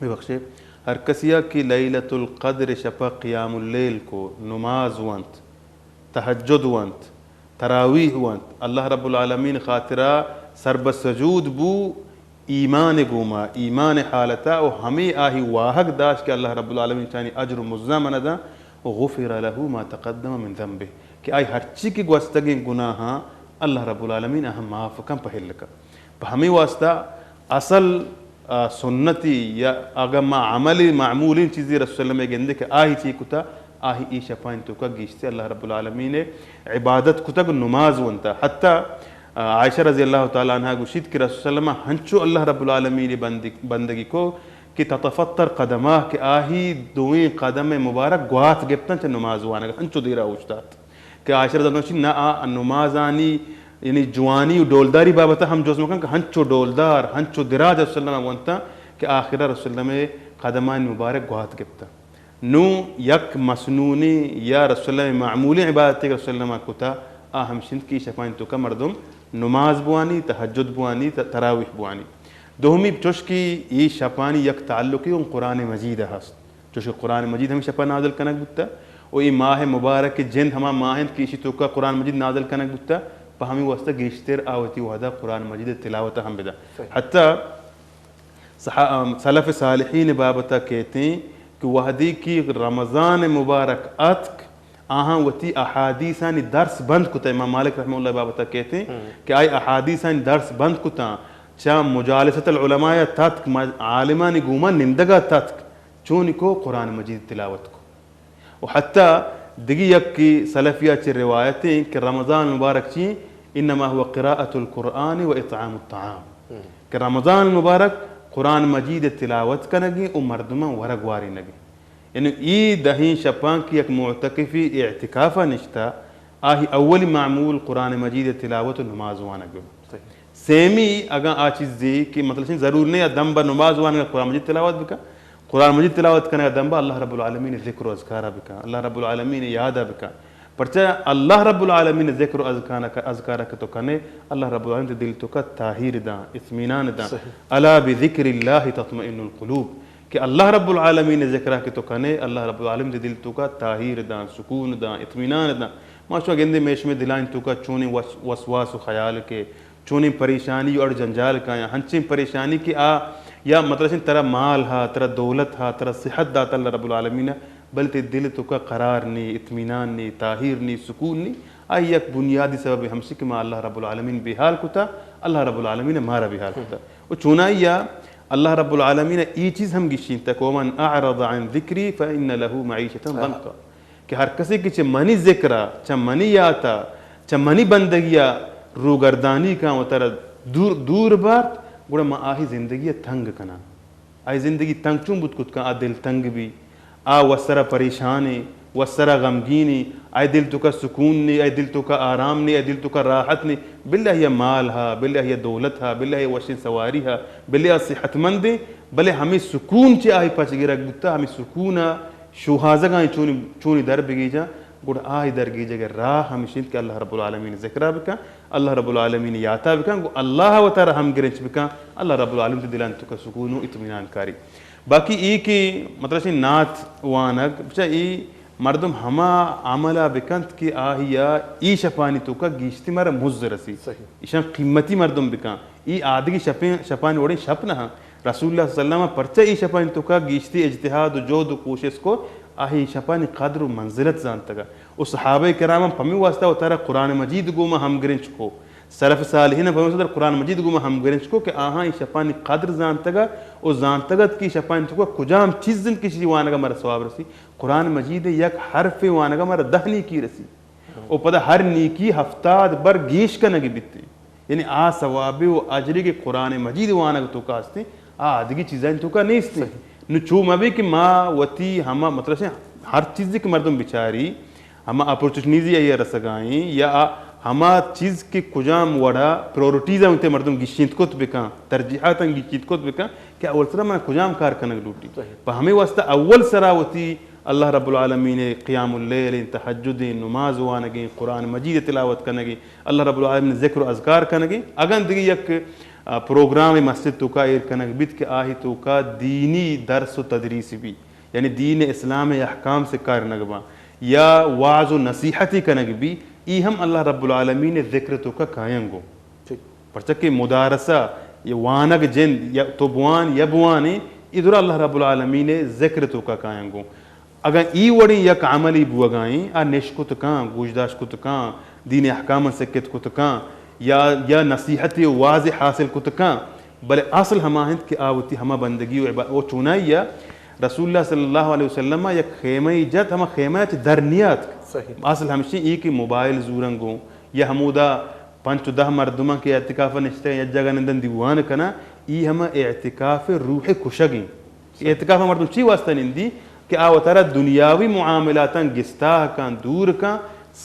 ببخشے، ہر کسی آ کہ لیلۃ القدر شپا قیام اللیل کو، نماز وانت، تہجد وانت، تراویح وانت، اللہ رب العالمین خاطرا سر بہ سجود بو، ایمان گوما، ایمان حالتا، و ہمے آہی واہگ داشت کہ اللہ رب العالمین چانی اجر و مزہ من داں، و غفر له ما تقدم من ذنبه، کہ آئی ہرچی کہ گوستگیں گناہاں اللہ رب العالمین آہاں معاف کن، پہل کن۔ پہ ہمے واسطہ اصل، آ، سنتی یا اگاں ما عمل معمولیں چیزے رسول اللہ گندے کہ آہی چی کتا، آہی ای شپانی توکا گیشتے اللہ رب العالمین عبادت کتگ، نماز ونتا۔ حتی، آ، عائشہ رضی اللہ تعالی عنہا گوشیت کہ رسول اللہ ہنچو اللہ رب العالمین بندگ-، بندگی کو کہ تتفطر قدماہ، کہ آہی دوئیں قدم مبارک گوات گپتن چہ نماز وانگ، ہنچو دیرا اوشتات۔ کہ عائشہ رضی اللہ عنہا گوشی، نہ آ نمازانی، یعنی جوانی و ڈولداری بابت ہم جزم کن کہ ہنچو ڈولدار، ہنچو دراج رسول اللہ گونتا کہ آخرہ رسول اللہ قدمانی مبارک گوات گپتا۔ نوں یک مسنونیں یا رسول اللہ معمولیں عبادتے کہ رسول اللہ کتا، آ ہمشنت کہ شپانی توکا مردم نماز بوانی، تہجد بوانی، ت-، تراویح بوانی۔ دومی چوش کہ ای شپانی یک تعلقی اوں قرآن مجید ہست۔ چوشکہ قرآن مجید ہمے شپا نازل کنگ بوتا و اے ماہ مبارک جند ہما ماہ انت کہ ایشی توکا قرآن مجید نازل کنگ بوتا، پہ ہمے واسطہ گیشتر آ وتی وہدا قرآن مجید تلاوت ہم بدا۔ صحیح۔ حتی صح-، ام، سلف صالحین بابتا کہتیں کہ وہدی کہ رمضان مبارک اتک، آہاں وتی احادیثانی درس بند کتا۔ امام مالک رحمہ اللہ بابتا کہتیں ہم۔ کہ آئی احادیثانی درس بند کتا، چا مجالسۃ العلماء تتک، ما-، عالمانی گوما نندگا تتک۔ چونی کو؟ قرآن مجید تلاوت کو۔ و حتی دگی یکی سلفیا چہ روایتیں کہ رمضان مبارک چی؟ انما هو قراءة القرآن و اطعام الطعام۔ ہم۔ کہ رمضان مبارک قرآن مجید تلاوت کنگی و مردمان ورگ وارینگی۔ یعنی ای دہیں شپاں کہ یک معتکفی اعتکافا نشتا، آہی اولی معمول قرآن مجید تلاوت و نماز وانگ۔ صحیح۔ سیمی، اگاں آ چیزے کہ مطلب چنت ضرور نہیں، آ دم بہ نماز وانگا قرآن مجید تلاوت بکن، قرآن مجید تلاوت کنگا دم بہ اللہ رب العالمین ذکر و اذکارا بکن، اللہ رب العالمین یادا بکن۔ پرچہ اللہ رب العالمین ذکر و اذکارا، اذکارا کہ تو کنے، اللہ رب العالمین تئی دل توکا تاہیر داں، اطمینان داں۔ صحیح۔ الا بذکر اللہ تطمئن القلوب۔ کہ اللہ رب العالمین ذکرا کہ تو کنے، اللہ رب العالمین تئی دل توکا تاہیر داں، سکون داں، اطمینان داں۔ ما شما گندے مئے شمئے دلانی توکا چونیں وس-، وسواس و خیال کہ چونیں پریشانی و اڑ جنجال کایاں، ہنچیں پریشانی کہ آ یا مطلب چنت ترا مال ہا، ترا دولت ہا، ترا صحت دات اللہ رب العالمین، بلے تئی دل توکا قرار نی، اطمینان نی، تاہیر نی، سکون نی، آئی یک بنیادی سبب ہمشی کہ ما اللہ رب العالمین بے حال کتا، اللہ رب العالمین مارا بے حال کتا۔ و چونائیا اللہ رب العالمین ای چیز ہم گشینتہ کہ ومن اعرض عن ذکری فان لہ معیشۃ ضنکا۔ کہ ہر کسے کہ چہ منی ذکرا، چہ منی یاتا، چہ منی بندگیا روگردانی کاں و ترا دور، دور بارت، گڑا من آہی زندگی تنگ کناں۔ آئی زندگی تنگ چون بوت کت کن؟ آ دل تنگ بی، آ وسرا پریشانے، وسرا غمگینے، آئی دل توکا سکون نے، آئی دل توکا آرام نے، آئی دل توکا راحت نے۔ بلے آہیا مال ہا، بلے آہیا دولت ہا، بلے آہیا وشیں سواری ہا، بلے آ صحت مندیں، بلے ہمے سکون چہ آئی پچ گرگ بوتا، ہمے سکونا شوہازگاں چونی، چونی در بگیجاں، گڑا آئی در گیجگ ء راہ ہمیش انت کہ اللہ رب العالمین ذکرا بکن، اللہ رب العالمین یاتا بکن، گو اللہ وتارا ہم گرنچ بکن، اللہ رب العالمین تئی دلان توکا سکون و اطمینان کاری۔ باقی ای کہ مطلب چہ نعت وانگ، بچا ای مردم ہما عملا بکنت کہ آہیا ای شپانی توکا گیشتی مارا مز رسی۔ صحیح۔ ایشان قیمتی مردم بکن۔ ای آدگی شپیں، شپانی وڑیں شپ نہ۔ رسول اللہ صلی اللہ علیہ وسلم پرچہ ای شپانی توکا گیشتی اجتہاد و جہد و کوشست کو، آہی شپانی قدر و منزلت زانتگا۔ و صحابہ کرام ہم پمی واسطہ وتارا قرآن مجید گوما ہمگرنچ کو۔ سلف صالحین ہم پمی واسطہ قرآن مجید گوما ہمگرنچ کو کہ آہاں ای شپانی قدر زانتگا و زانتگت کہ ای شپانی توکا کجام چیز انت کہ اشی وانگا مارا ثواب رسی۔ قرآن مجید یک حرف وانگا مارا دہ نیکی رسی۔ و پدا ہر نیکی ہفتاد بر گیش کنگی بیتیں۔ یعنی آ ثوابے و اجرے کہ قرآن مجید وانگ توکا ہستیں، آ آدگی چیزانی توکا نیستیں۔ صحیح۔ نو چو مبی کہ ما وتی ہما، مطلب چہ ہر چیزے کہ مردم بچاری، ہما اپورچونیٹیزے آئی رسگائیں یا آ ہما چیز کہ کجام وڑا پریورٹیز انت مردم گیشینت کت بکن، ترجیحاتاں گیشینت کت بکن کہ اول سرا من کجام کار کنگ لوٹی۔ صحیح۔ پہ ہمے واسطہ اول سرا وتی اللہ رب العالمین ءِ قیام اللیل ایں، تہجد ایں، نماز وانگ ایں، قرآن مجید ءِ تلاوت کنگ ایں، اللہ رب العالمین ءِ ذکر و اذکار کنگ ایں۔ اگاں دگہ یک، آ، پروگرام مسجد توکا ایر کنگ بیت کہ آہی توکا دینی درس و تدریس بی، یعنی دین اسلام ءِ احکام سکارینگ باں یا وعظ و نصیحتی کنگ بی، ای ہم اللہ رب العالمین ءِ ذکر توکا کاینگ اوں۔ ٹھیک۔ پرچا کہ مدارسہ، یہ وانگ جند، یا تو بوان یا بوانیں، ادرا اللہ رب العالمین ءِ ذکر توکا کاینگ اوں۔ اگاں ای وڑیں یک عملی بوگائیں، آ نشکت کاں، گوشداشت کت کاں، دین احکام سکت کت کاں، یا، یا نصیحت و وعظ حاصل کت کاں، بلے اصل ہما انت کہ آ وتی ہما بندگی و عبا-، و چونائی ءَ رسول اللہ صلی اللہ علیہ وسلم ءَ یک خیمہ ای جت، ہما خیمہ ءَ چہ در نیاتک۔ صحیح۔ اصل ہمشی ای کہ موبائل زورنگ اوں، یا ہمودا پنچ و دہ مردماں کہ اعتکاف ءَ نشتگ یک جاگہ نندن دیوان کناں، ای ہما اعتکاف ءِ روح کشگ ایں۔ اعتکاف ءَ مردم چی واسطہ نندی کہ آ وتارا دنیاوی معاملاتاں گستاہ کن، دور کن،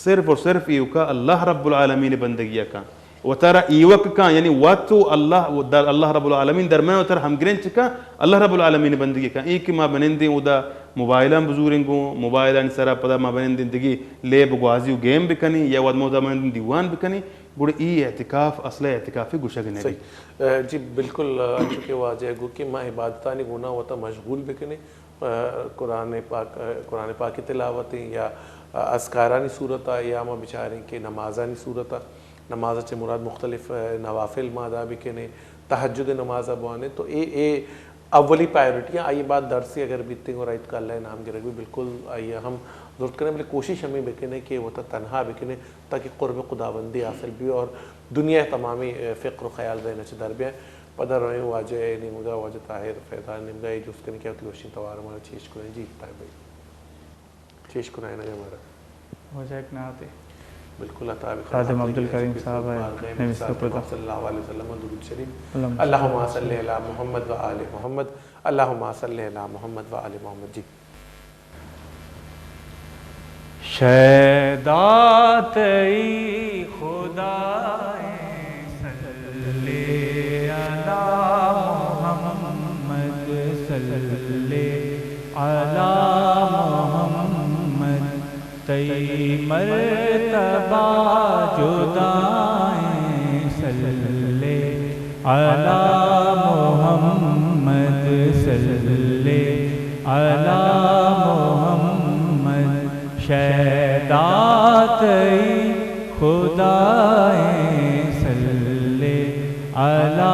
صرف و صرف ایوکا اللہ رب العالمین ءِ بندگی ءَ کن۔ وتارا ایوک کن، یعنی وت و اللہ، و در-، اللہ رب العالمین درمیان وتارا ہمگرنچ کن، اللہ رب العالمین ءِ بندگی کن۔ اے کہ ما بنندیں اودا موبائلاں بزوریں گوں، موبائلانی سرا پدا ما بنندیں دگہ لیب گوازی و گیم بکنیں، یا وت ما اودا بنندیں دیوان بکنیں، گڑا ای اعتکاف اصل اعتکاف گوشگ نہ بیت۔ صحیح۔ جی بالکل، انچو کہ واجہ گو کہ ما عبادتانی گونا وتا مشغول بکنیں، قرآن پاک، قرآن پاک تلاوت یا اذکارانی صورت ءَ، یا ما بچاریں کہ نمازانی صورت ءَ، نماز چہ مراد مختلف نوافل ما ادا بکنیں، تہجد نماز ءَ بوانیں، تو اے، اے اولی پرائیورٹی آئی بعد درسی اگر بیتیں اور ایت کا اللہ نام گرگ بھی بالکل آئی ہم زرت کریں، بلے کوشش ہمیں بکنیں کہ وتا تنہا بکنیں تاکہ قرب خداوندی حاصل بھی اور دنیا تمامی فکر و خیال ذہن چہ در بیائیں۔ پدا رویں واجہ ءِ نیمگا، واجہ طاہر فیضان نیمگا، اے جست کنیں کہ وتی وشیں توار مارا چیش کنیں۔ جی طاہر بھائی، چیش کنائینگ ءَ مارا۔ واجہ یک نعتے۔ بالکل، عطا بخیر خادم عبدالکریم صاحب ءِ نویسگ ءُ پدا۔ صلی اللہ علیہ وسلم، درود شریف۔ اللہم صل علی محمد و آل محمد، اللہم صل علی محمد و آل محمد۔ جی۔ شیدا تئی خدا ایں، صلی علی محمد، صلی علی محمد، تئی مرتبہ جدا ایں، صلی علی محمد، صلی علی محمد، شیدا تئی خدا ایں، صلی علی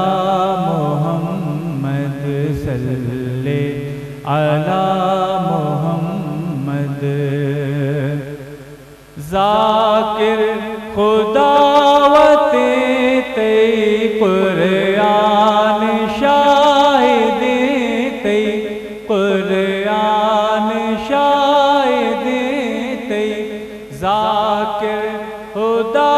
محمد، صلی علی محمد۔ ذاکر خدا وتیں، تئی قرآن شاہدیں، تئی قرآن شاہدیں، تئی ذاکر خدا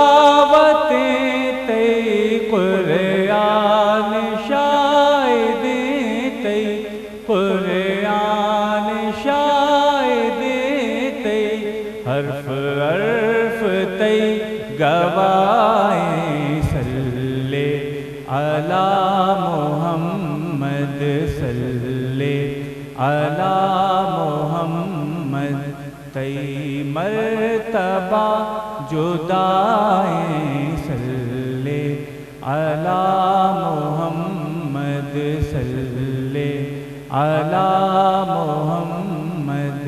وتیں، تئی قرآن شاہدیں، تئی قرآن شاہدیں، تئی حرف حرف تئی گواہیں، صلی علی محمد، صلی علی محمد، تئی مرتبہ جدا ایں، صلی علی محمد، صلی علی محمد۔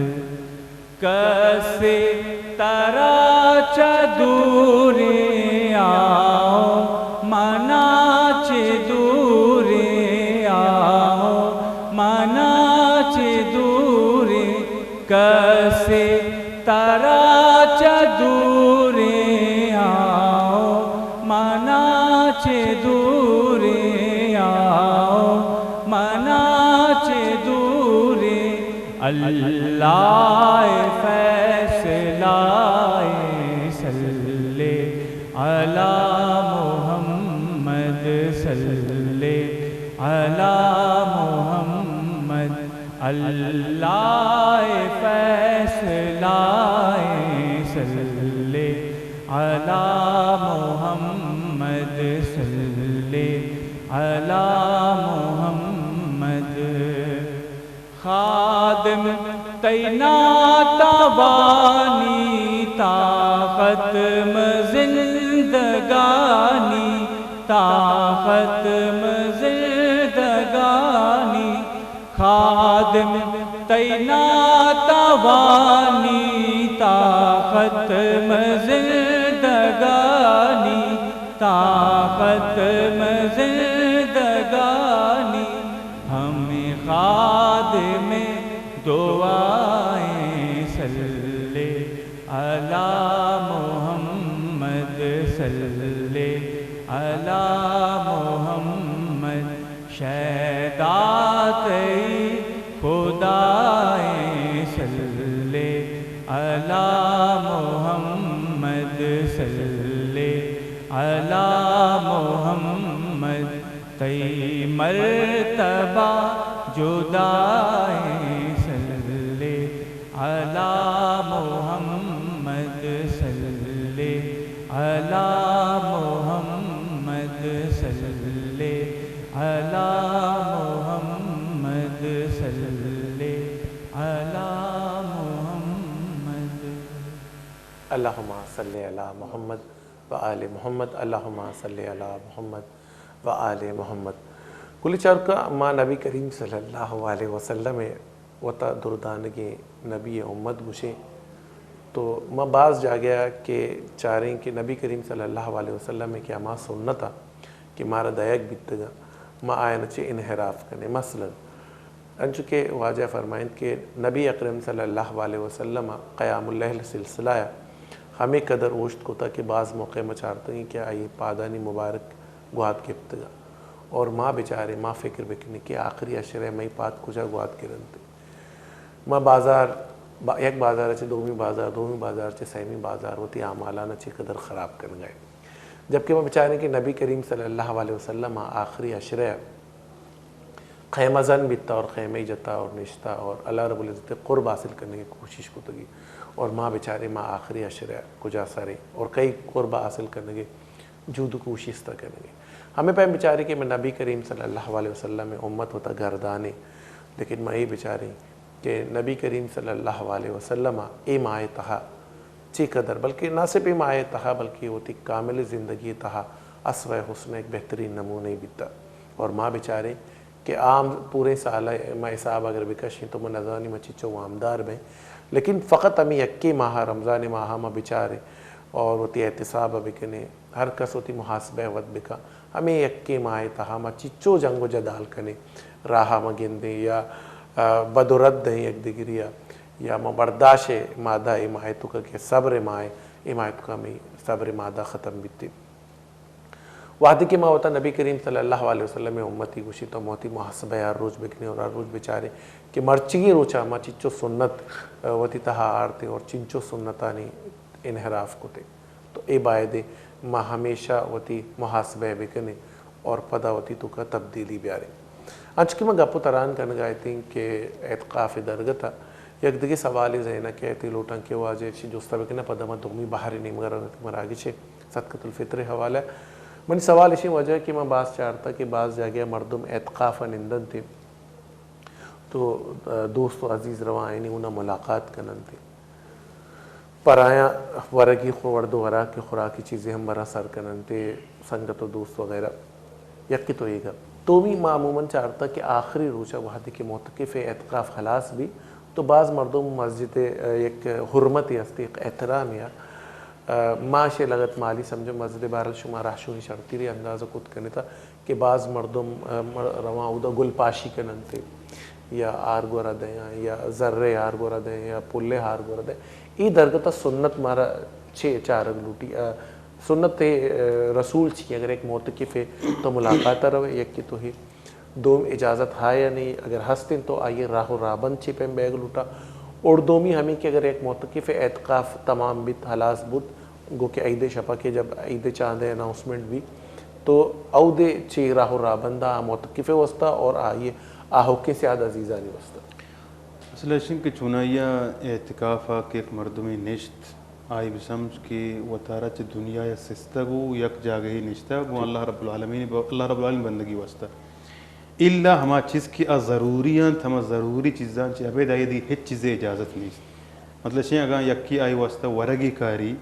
کسے ترا چہ دوریں آؤ، منا چہ دوریں آؤ، منا چہ دوریں۔ کسے ترا چہ دوریں آؤ، منا چہ دوریں آؤ، منا چہ دوریں۔ اللہ ءِ فیصلہ ایں، صلی علی محمد، صلی علی محمد۔ اللہ ءِ فیصلہ ایں، صلی علی محمد، صلی علی محمد۔ خادم تئی ناتوانی تا ختم زندگانی، تا ختم زندگانی، خادم تئی ناتوانی تا ختم زندگانی، تا ختم زندگانی، ہمے خادم دعائیں، صلی علی محمد، صلی علی محمد، شیدا تئی خدائیں، صلی علی محمد، صلی علی محمد، تئی مرتبہ جدائیں، صلی علی محمد، صلی علی محمد، صلی علی محمد، صلی علی محمد۔ اللهم صل على محمد و آل محمد، اللهم صل على محمد و آل محمد۔ گلی چاروکاں، ما نبی کریم صلی اللہ علیہ وسلم ء وتا دردانگیں نبی ء امت گوشیں، تو ما باز جاگہ ء کہ چاریں کہ نبی کریم صلی اللہ علیہ وسلم ء کہ ہما سنت ء کہ مارا دئیگ بیتگ ء، ما آیان چہ انحراف کنیں۔ مثلاً انچو کہ واجہ فرمائنت کہ نبی اکرم صلی اللہ علیہ وسلم ء قیام اللیل سلسلہ ء ہمے قدر اوشت کتا کہ باز موقع ما چارتگیں کہ آئی پادانی مبارک گوات گپتگ ء۔ اور ما بچاریں، ما فکر بکنیں کہ آخری عشرہ ء مئی پاد کجا گوات گرنت۔ ما بازار، با-، یک بازار چہ دومی بازار، دومی بازار چہ سیمی بازار وتی اعمالان چہ قدر خراب کنگا ایں۔ جبکہ ما بچاریں کہ نبی کریم صلی اللہ علیہ وسلم ء آخری عشرہ ء خیمہ زن بیتا اور خیمہ جتا اور نشتا اور اللہ رب العزت ء قرب حاصل کرنے کی کوشش کتگی۔ اور ما بچاریں ما آخری عشرہ ء کجا سریں اور کئی قرب حاصل کرنے کی جہد و کوشست کنگی۔ ہمیں پیم بچاریں کہ میں نبی کریم صلی اللہ علیہ وسلم ء امت وتا گردانے، لیکن ما اے بچاریں کہ نبی کریم صلی اللہ علیہ وسلم ء اے ماہ ء تہا چی قدر، بلکہ نہ صرف اے ماہ ء تہا، بلکہ وتی کامل زندگی ء تہا اسوہ حسن ء ایک بہترین نمونہ بیتا۔ اور ما بچاریں کہ عام پورے سال ء ما حساب اگر بکشیں تو ما نزانی ما چچو وامدار بیں، لیکن فقط ہمیں یکے ماہ، رمضان ماہ ما بچاریں اور وتی احتساب بکنیں۔ ہر کس وتی محاسبہ ء وت بکن۔ ہمے یکیں ماہ ء تہا ما چچو جنگ و جدال کنیں، راہ ء ما گندیں یا، آ، بد و رد دیں یک دگری ء، یا ما برداشت ء مادہ اے ماہ ء توکا کہ صبر ء ماہ ء، اے ماہ ء توکا ہمے صبر ء مادہ ختم بیتیں۔ وہدے کہ ما وتا نبی کریم صلی اللہ علیہ وسلم ء امتی گوشیں تو ما وتی محاسبہ ء ہر روچ بکنیں اور ہر روچ بچاریں کہ مرچیگیں روچا ما چچو سنت، آ، وتی تہا آرتیں اور چنچو سنتانی انحراف کتیں۔ تو اے بایدیں ما ہمیشہ وتی محاسبہ بکنیں اور پدا وتی توکا تبدیلی بیاریں۔ انچو کہ ما گپ و تران کنگا اتیں کہ اعتکاف درگت ء یک دگہ سوالے ذہن ء کئیت، لوٹاں کہ واجہ اشی جستا بکناں، پدا ما دومی بہر نیمگا رواں کہ مراگش ء صدقۃ الفطر ء حوالہ ء۔ منی سوال اشی واجہ کہ ما باز چارتا کہ باز جاگہ مردم اعتکاف ء نندنت تو، آ، دوست و عزیز رواں آیانی اونا ملاقات کننت۔ پر آیاں ورگی خو-، ورد و وراک، خوراکی چیزے ہم براں سر کننت، سنگت و دوست وغیرہ۔ یکے تو اے گپ۔ دومی ما عموماً چارتا کہ آخری روچا وہدے کہ معتکف اعتکاف خلاص بی تو باز مردم مسجد ء یک حرمتے است، یک احترامے ء، آ، ما اشی لگت مالی سمجھو مسجد ء بہرحال شما راہشونی شرتری اندازہ کت کنتا کہ باز مردم، آ، م-، رواں اودا گل پاشی کننت یا ہار گورا دیاں یا زرے ہار گورا دیاں یا پلے ہار گورا دیاں۔ اے درگت ء سنت مارا چے چارگ لوٹی؟ آ، سنت، آ، رسول چی؟ اگر یک معتکفے تو ملاقات ء روے، یکے تو ہے۔ دوم اجازت ہا یا نہیں، اگر ہستیں تو آئی راہ و رابند چی پیم بیگ لوٹا۔ اور دومی ہمیں کہ اگر یک معتکف اعتکاف تمام بیت، ہلاس بوت، گو کہ عید شپا کہ جب عید چاند اناؤنسمنٹ بی تو اودے چی راہ و رابند آ معتکف واسطہ اور آئی آہوکیں سیاد عزیزانی واسطہ۔ اصل ایشن کہ چونائیا اعتکاف آ کہ یک مردمے نشت، آئی بسمجھ کہ وتارا چہ دنیا یا سستگ و یک جاگہی نشتہ گوں اللہ رب العالمین، اللہ رب العالمین بندگی واسطہ۔ الا ہما چیز کہ آ ضروری انت، ہما ضروری چیزاں چہ ابید آئی دگہ ہچ چیزے اجازت نیست۔ مطلب شیں اگاں یکی آئی واسطہ ورگی کاری،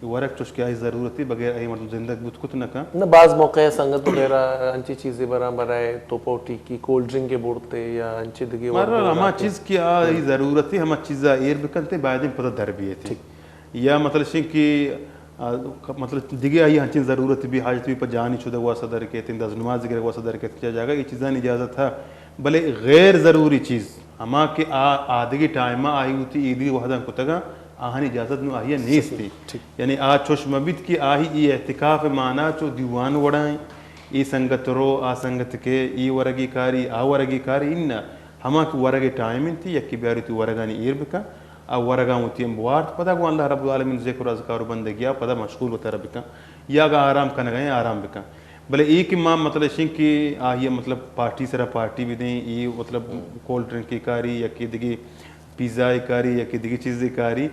ورگ چوش کہ آئی ضرورتی، بغیر آئی مردم زندگ بوت کت نہ کن۔ نہ، بعض موقع سنگت وغیرہ انچی چیزے براں برائے تو پوٹی کی کولڈ ڈرنک کے بورتے یا انچی دگہ مر ورگ ہما وراتے۔ چیز کہ آئی ضرورتی ہما چیزا ایر بکنتے، باید پتہ در بیتی۔ ٹھیک۔ یا مطلب شیں کہ، آ، مطلب دگہ آئی ہنچیں ضرورت بی، حاجت بی پہ جانی چودگ واسطہ در کیت، دز نماز گرگ واسطہ در کیت، چہ جاگہ اے چیزانی اجازت ہے۔ بلے غیر ضروری چیز، ہما کہ آ، آدگی ٹائم آئی ہوتی ایدگی وحداں کتگاں، آہانی اجازت نو آئی نیستی۔ ٹھیک۔ یعنی آ چوش مبیت کہ آہی ای اعتکاف مانا چو دیوان وڑائیں، ای سنگت رو، آ سنگت کے، ای ورگی کاری، آ ورگی کاری، انہ ہما کہ ورگ ٹائم انتی، یکی بیاری تی ورگانی ایر بکن، آ ورگاں وتی ہم بوارت، پدا گوں اللہ رب العالمین ذکر و اذکار و بندگیا پدا مشغول وتر بکن، یا اگاں آرام کنگا ہیں آرام بکن۔ بلے اے کہ ما مطلب شیں کہ آہی مطلب پارٹی سرا پارٹی بدیں، اے مطلب کولڈ ڈرنک کاری یا کہ دگہ پیزا کاری یا کہ دگہ چیز کاری،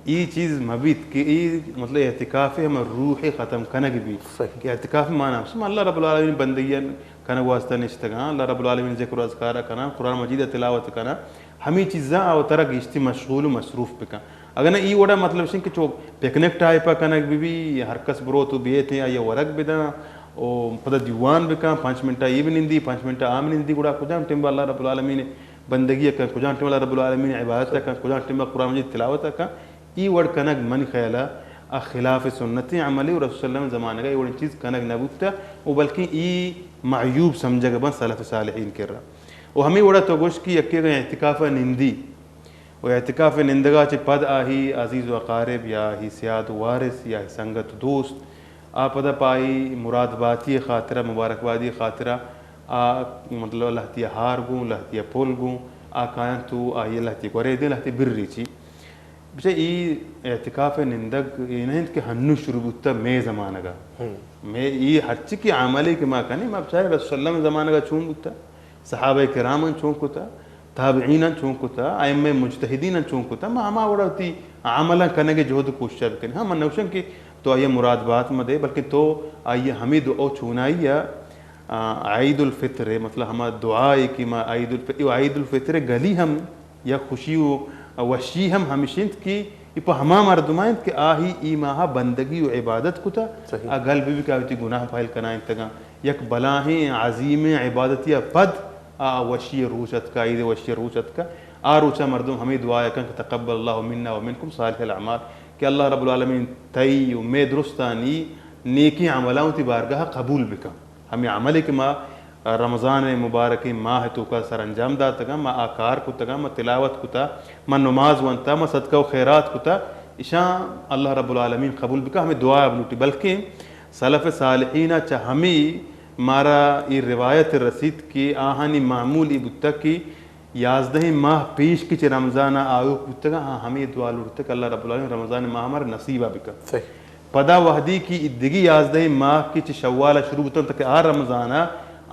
اے چیز مبیت کہ اے مطلب اعتکاف ہم روح ختم کنگ بی۔ صحیح۔ کہ اعتکاف مانا ہم اللہ رب العالمین بندگیاں کنگ واسطہ نشتگاں، اللہ رب العالمین ذکر و اذکار کناں، قرآن مجید تلاوت کناں، ہمے چیزاں آ وترا گیشتی مشغول و مصروف بکن۔ اگہ نہ ای وڑا مطلب شیں کہ چو پکنک ٹائپا کنگ بی بی، ہر کس بروت و بیت یا ورگ بداں و پدا دیوان بکن، پنچ منٹا ای بنندی، پنچ منٹا آ بنندی، گڑا کجام ٹیم اللہ رب العالمین بندگی کن، کجام ٹیم اللہ رب العالمین عبادت کن، کجام ٹیم قرآن مجید تلاوت کن، ای وڑ کنگ منی خیالا آ خلاف سنت عملی و رسول اللہ زمانگا ای وڑ چیز کنگ نہ بوتا و بلکہ ای معیوب سمجھگ بن سلف صالحین کرا۔ و ہمے وڑا تو گوشت کہ یکے اگاں اعتکاف ء نندی و اعتکاف ء نندگا چہ پد آہی عزیز و اقارب یا آہی سیاد و وارث یا آہی سنگت و دوست آ پدا پہ آہی مراد باتی ء خاطرا، مبارک بادی ء خاطرا آ مطلب لہتی ء ہار گوں، لہتی ء پل گوں، آ کاینت و آہی ء لہتی گورے دیں، لہتی بر ریچی۔ بچہ ای اعتکاف ء نندگ اے نہ انت کہ ہنو شروع بوتا مے زمانگا۔ مے ای ہرچی کہ عملی کہ ما کنی، ما بچارے رسول اللہ زمانگا چون بوتا۔ صحابہ کراماں چون کتا، تابعیناں چون کتا، ائمہ مجتہدیناں چون کتا، ما ہما وڑا وتی عملاں کنگ ء جہد و کوشش بکنیں۔ ہاں، من نوشن کہ تو آئی ء مراد بات مدے، بلکن تو آئی ء ہمے دعا و چونائی ء، آ، عید الفطر ء، مطلب ہما دعا ء کہ ما عید الف-، عید الفطر ء گلی ہم یا خوشی و وشی ہم ہمیش انت کہ اے پہ ہما مردماں انت کہ آہی ای ماہ ء بندگی و عبادت کتا، صحیح۔ آ گل بہ بی کہ آ وتی گناہ پہل کنائینتگاں۔ یک بلاہیں عظیمیں عبادتے ء پد آ وشی ء روچ اتکا، عید ء وشی ء روچ اتکا۔ آ روچ ء مردم ہمے دعا ء کن کہ تقبل اللہ منا و منکم صالح الاعمال، کہ اللہ رب العالمین تئی و مئے درستانی نیکیں عملاں وتی بارگاہ ء قبول بکن۔ ہمے عملے کہ ما رمضان ء مبارکیں ماہ ء توکا سرانجام داتگاں، ما آ کار کتگاں، ما تلاوت کتا، ما نماز ونتا، ما صدقہ و خیرات کتا، اشاں اللہ رب العالمین قبول بکا، ہمے دعا ء بلوٹی۔ بلکیں سلف صالحین ء چہ ہمے مارا اے روایت رسیت کہ آہانی معمول اے بوتگ کہ یازدہیں ماہ پیش کہ چہ رمضان ء آیوک بوتگ، آہاں ہمے دعا لوٹتگ کہ اللہ رب العالمین رمضان ماہ مارا نصیب ء بکن۔ صحیح۔ پدا وہدی کہ اے دگہ یازدہیں ماہ کہ چہ شوال ء شروع بوتنت کہ آ رمضان ء،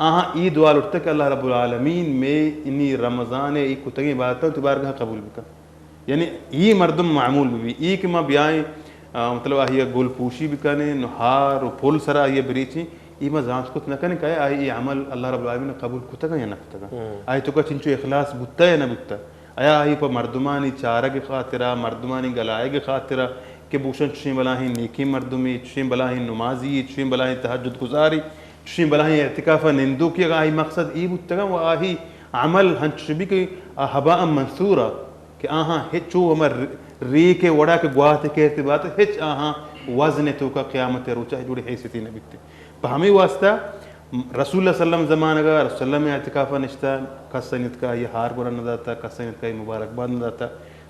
آہاں اے دعا لوٹتگ کہ اللہ رب العالمین مئے انی رمضان ء اے کتگیں عبادتاں تو بارگاہ قبول بکن۔ یعنی اے مردم معمول بہ بی، اے کہ ما بیائیں، آ، مطلب آہی ء گل پوشی بکنیں، نو ہار و پل سرا آہی ء بریچیں، اے ما زانت کت نہ کنیں کہ آیا آئی اے عمل اللہ رب العالمین ء قبول کتگ یا نہ کتگ۔ آئی توکا چنچو اخلاص بوتا یا نہ بوتا۔ آیا آئی پہ مردمانی چارگ خاطرا، مردمانی گلائگ خاطرا کہ بوشن چشیں بلاہیں نیکیں مردمے، چشیں بلاہیں نمازی، چشیں بلاہیں تہجد گزاری، چشیں بلاہیں اعتکاف ء نندوکے، اگاں آئی مقصد اے بوتگاں و آہی عمل ہنچش بی کہ آ ہباء منثورا، کہ آہاں ہچ چو ہما ر-، ریک ء وڑا کہ گوات ء کیت بات، ہچ آہاں وزن ء توکا قیامت ء روچا ہچ وڑیں حیثیتے نہ بیت۔ پہ ہمے واسطہ رسول اللہ صلی اللہ علیہ وسلم زمانگا رسول اللہ اعتکاف ء نشتہ، کس ء نیتکا آئی ہار گورا نہ داتا، کس ء نیتکا آئی مبارک باد نہ داتا۔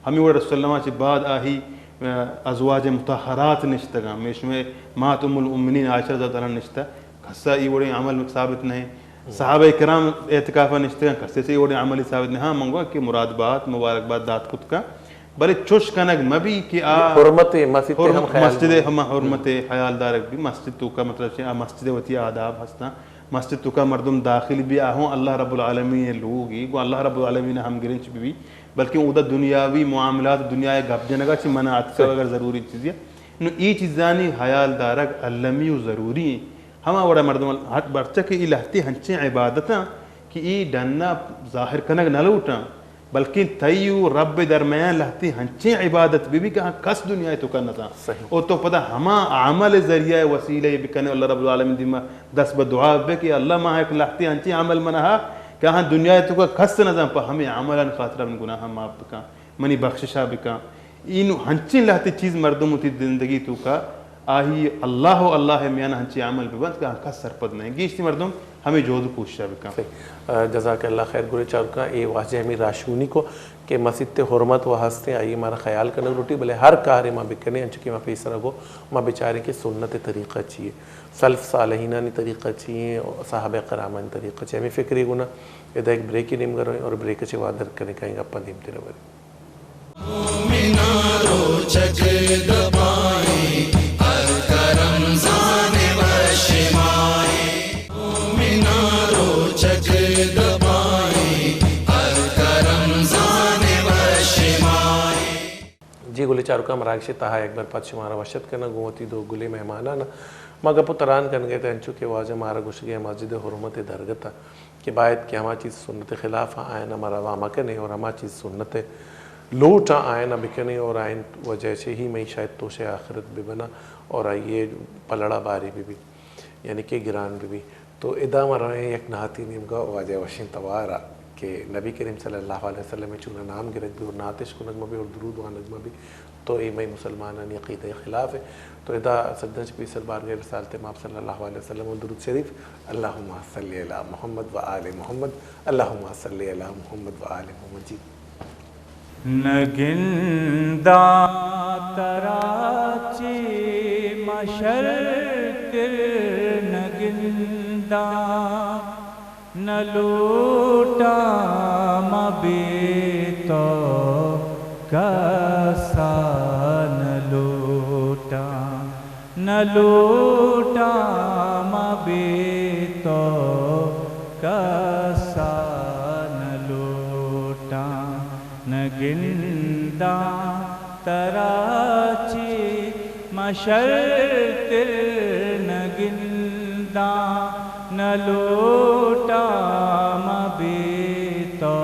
ہمے وڑ رسول اللہ چہ بعد آہی، آ، ازواج مطہرات نشتگاں، مئے شمئے مات ام المؤمنین عائشہ رضی اللہ تعالی عنہا نشتہ۔ کسا اے وڑیں عمل ثابت نہ انت۔ صحابہ کرام اعتکاف ء نشتگاں، کسے سے اے وڑیں عملی ثابت نہ انت۔ ہاں، من گوا کہ مراد بات، مبارک بات دات کت کن، بلے چوش کنگ مہ بی کہ آ حرمت مسجد ء ہم خیال مسجد ء ہم حرمت ء خیال دارگ بی۔ مسجد توکا مطلب چہ آ مسجد ء وتی آداب ہستاں۔ مسجد توکا مردم داخل بی، آ ہوں اللہ رب العالمین ء لوگی، گوں اللہ رب العالمین ء ہمگرنچ بی، بلکہ اودا دنیاوی معاملات، دنیا ء گپ جنگا چہ منع اتکگ اگر ضروری چیزے۔ نو اے چیزانی حیال دارگ المی و ضروری انت۔ ہما وڑا مردم ہٹ برچہ کہ اے لہتے ہنچیں عبادتاں کہ اے ڈن ءَ ظاہر کنگ نہ لوٹاں، بلکیں تئی و رب ءِ درمیان لہتے ہنچیں عبادت بہ بی کہ آ کس دنیا ءِ توکا نہ زان۔ صحیح۔ و تو پدا ہما عمل ءِ ذریعہ ءِ وسیلہ ءَ بکنے، اللہ رب العالمین دیما دست بہ دعا بہ کہ اللہ، ما یک لہتے ہنچیں عمل من ءَ ہا کہ آہاں دنیا ءِ توکا کس نہ زان، پہ ہمے عملانی خاطر من گناہاں معاف بکن، منی بخششا بکن۔ اینو ہنچیں لہتے چیز مردم وتی زندگی توکا آئی اللہ و اللہ ءِ میان ہنچیں عمل بہ بنت کہ آ کس سرپد نہ انت۔ گیشتر مردم ہمے جہد و کوششا بکن۔ صحیح۔ آ، جزاک اللہ خیر۔ گلیں چاروکاں، اے واجہ ہمے راہشونی کو کہ مسیت ءِ حرمت و ہستیں، آئی مارا خیال کنگ لوٹی، بلے ہر کارے ما بکنیں، انچو کہ ما پیسرا گو، ما بچاریں کہ سنت ءِ طریقہ چی اے، سلف صالحینانی طریقہ چی اے، صحابہ کرامانی طریقہ چی اے۔ ہمے فکرے گونا ادا یک بریکے نیمگا رویں اور بریک ءَ چہ وادر کنیں، کئیں گپاں دیمترا بریں۔ مومناں روچگ دپائیں، ہر کرمزان وش مائیں۔ مومناں روچگ دپائیں، ہر کرمزان وش مائیں۔ جی گلیں چاروکاں، مراگش ءِ تہا یک بر پد شمارا وش اتک کناں گوں وتی دو گلیں مہماناں۔ ما گپ و تران کنگ ءَ اتیں انچو کہ واجہ مارا گوشگ ءَ مسجد ءِ حرمت ءِ درگت ءَ کہ باید کہ ہما چیز سنت ءِ خلاف آں، آیانا ما روا مکنیں اور ہما چیز سنت ءِ لوٹ آں، آیانا بکنیں اور آئین وجہ چہ ہی مئی شاید توشے آخرت بہ بنا اور آئی ءِ پلڑا باری بہ بی، یعنی کہ گران بہ بی۔ تو ادا ما رویں یک نعتی نیمگا واجہ وشیں توارا کہ نبی کریم صلی اللہ علیہ وسلم ءِ چونا نام گرگ بی اور نعتش کنگ مہ بی اور درود وانگ مہ بی۔ تو اے مئے مسلمانانی عقیدہ ءِ خلاف اے۔ تو ادا سجداں چہ پیسر بارگاہ رسالت مآب صلی اللہ علیہ وسلم و درود شریف، اللہم صل علی محمد و آل محمد، اللہم صل علی محمد و آل محمد۔ جی۔ نہ گنداں ترا چہ مشرتر، نہ گنداں، نہ لوٹاں ماں بے تو کسا، نہ لوٹاں، نہ لوٹاں ماں بے تو کسا، نہ لوٹاں، نہ گنداں ترا چہ مشرتر، نہ گنداں، نہ لوٹاں ماں بے تو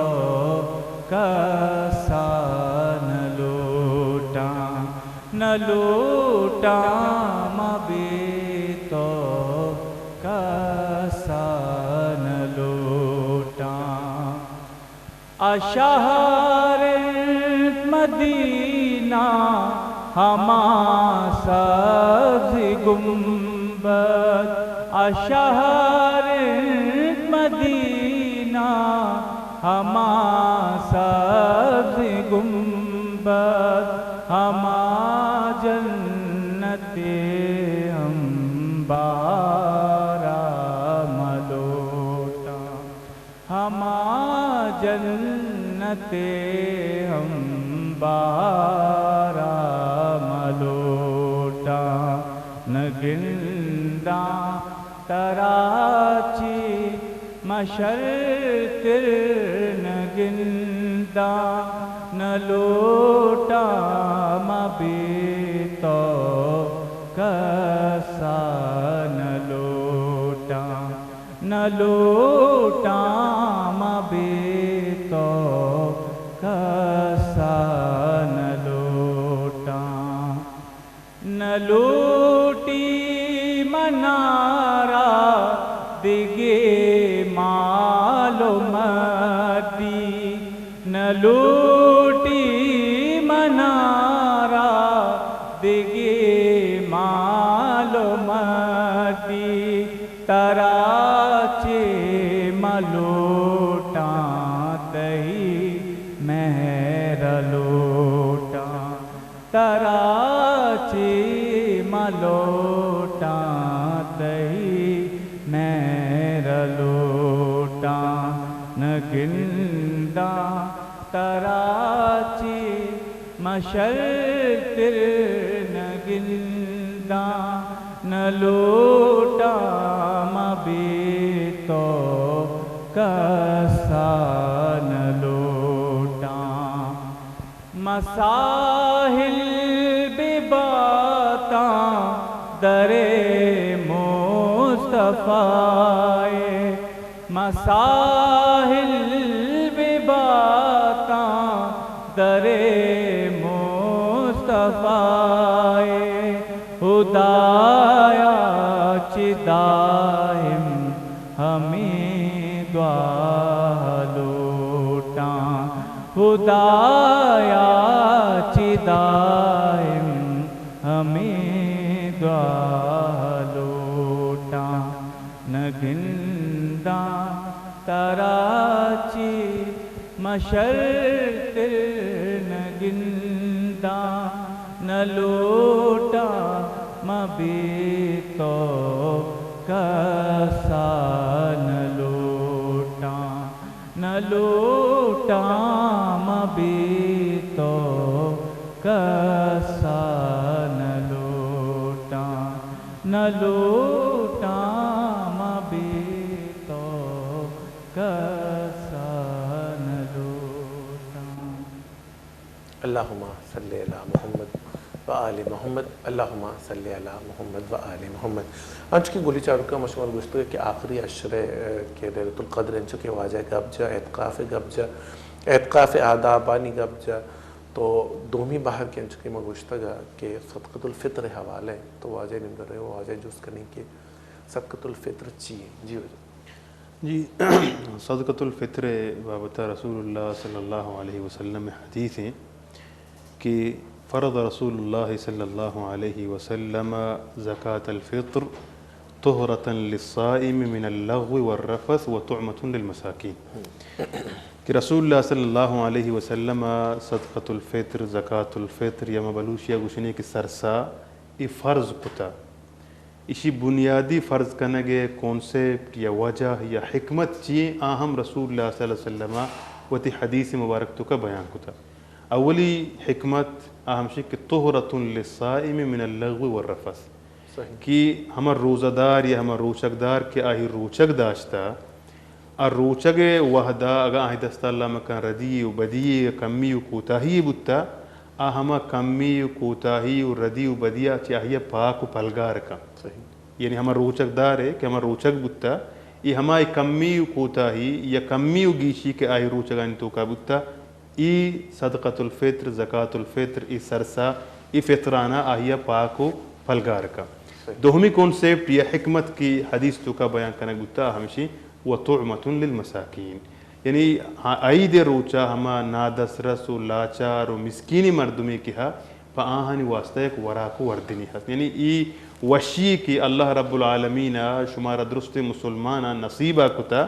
کسا، نہ لوٹاں، نہ لوٹاں ماں بے تو کسا، نہ لوٹاں۔ آ شہر انت مدینہ ہما سبز گنبد، آ شہر انت مدینہ ہما سبز گنبد، ہما جنت ہم بارا ملوٹاں۔ ہما جنت ہم بارا ملوٹاں، نہ گنداں ترا چہ مشرتر، نہ گنداں، نہ لوٹاں ماں بے تو کسا، نہ لوٹاں۔ نہ لوٹاں ماں بے تو کسا، نہ لوٹاں۔ نہ لوٹی منارا دگے مال و مڈی، نہ لوٹی منارا دگے مال و مڈی، ترا چہ ملوٹاں تئی مہر لوٹاں، ترا چہ ملوٹاں تئی مہر لوٹاں، نہ گنداں ترا چہ مشرتر، نہ گنداں، نہ لوٹاں ماں بے تو کسا، نہ لوٹاں۔ ماں ساحل بہ باتاں در مصطفی ءِ، ما ساحل بباتاں در مصطفی، خدایا چہ دائم ہمیں دعا لوٹاں، خدایا چہ دائم ہمیں دعا لوٹاں۔ نہ گنداں ترا چہ مشرتر، نہ گنداں، نہ لوٹاں من بے تو کسا، نہ لوٹاں، نہ لوٹاں من بے تو کسا، نہ لوٹاں، نہ لوٹاں من بے تو کسا، نہ لوٹاں۔ اللہم صل علی محمد و آل محمد، اللہم صل علی محمد و آل محمد۔ انچو کہ گلی چاروکاں ما شمارا گوشتگ کہ آخری عشرہ، کہ لیلۃ القدر، انچو کہ واجہ گپ جا، اعتکاف گپ جا، اعتکاف آدابانی گپ جا، تو دومی بہر کہ انچو کہ ما گوشتگ کہ صدقۃ الفطر حوالہ، تو واجہ نمدر رہے، واجہ جست کنیں کہ صدقۃ الفطر چی ہے؟ جی واجہ۔ جی، صدقۃ الفطر بابت رسول اللہ صلی اللہ علیہ وسلم حدیث ہیں کہ فرض رسول اللہ صلی اللہ علیہ وسلم زکاة الفطر طہرة للصائم من اللغو والرفث وطعمة للمساکین، کہ رسول اللہ صلی اللہ علیہ وسلم صدقۃ الفطر، زکاة الفطر، یا ما بلوچی ءَ گوشنے کہ سرسا، اے فرض کتا۔ ایشی بنیادی فرض کنگ ءِ کانسیپٹ یا وجہ یا حکمت چی ایں، آ ہم رسول اللہ صلی اللہ علیہ وسلم ءَ وتی حدیث مبارک توکا بیان کتا۔ اولی حکمت آ ہمشی کہ طہرة للصائم من اللغو والرفث، صحیح۔ کہ ہما روزہ دار یا ہما روچگ دار کہ آئی روچگ داشتا، آ روچگ ءِ وہدا اگاں آئی دستا اللہ مکن ردی و بدی یا کمی و کوتاہی بوتا، آ ہما کمی و کوتاہی و ردی و بدیا چہ آئی پاک و پلگار کن۔ صحیح۔ یعنی ہما روچگ دارے کہ ہما روچگ بوتا، اے ہما کمی و کوتاہی یا کمی و گیشی کہ آئی روچگانی توکا بوتا، اے صدقۃ الفطر، زکاة الفطر، اے سرسا، اے فطرانا آئی پاک و پلگار کن۔ صحیح۔ دومی کانسیپٹ یا حکمت کہ حدیث توکا بیان کنگ بوتا، ہمشی وطعمة للمساکین، یعنی ہا-، عید روچا ہما نادسترس و لاچار و مسکینی مردمے کہ ہا، پہ آہانی واسطہ یک وراک و وردنی ہست۔ یعنی ای وشی کہ اللہ رب العالمین شمارا درست مسلماناں نصیبا کتا،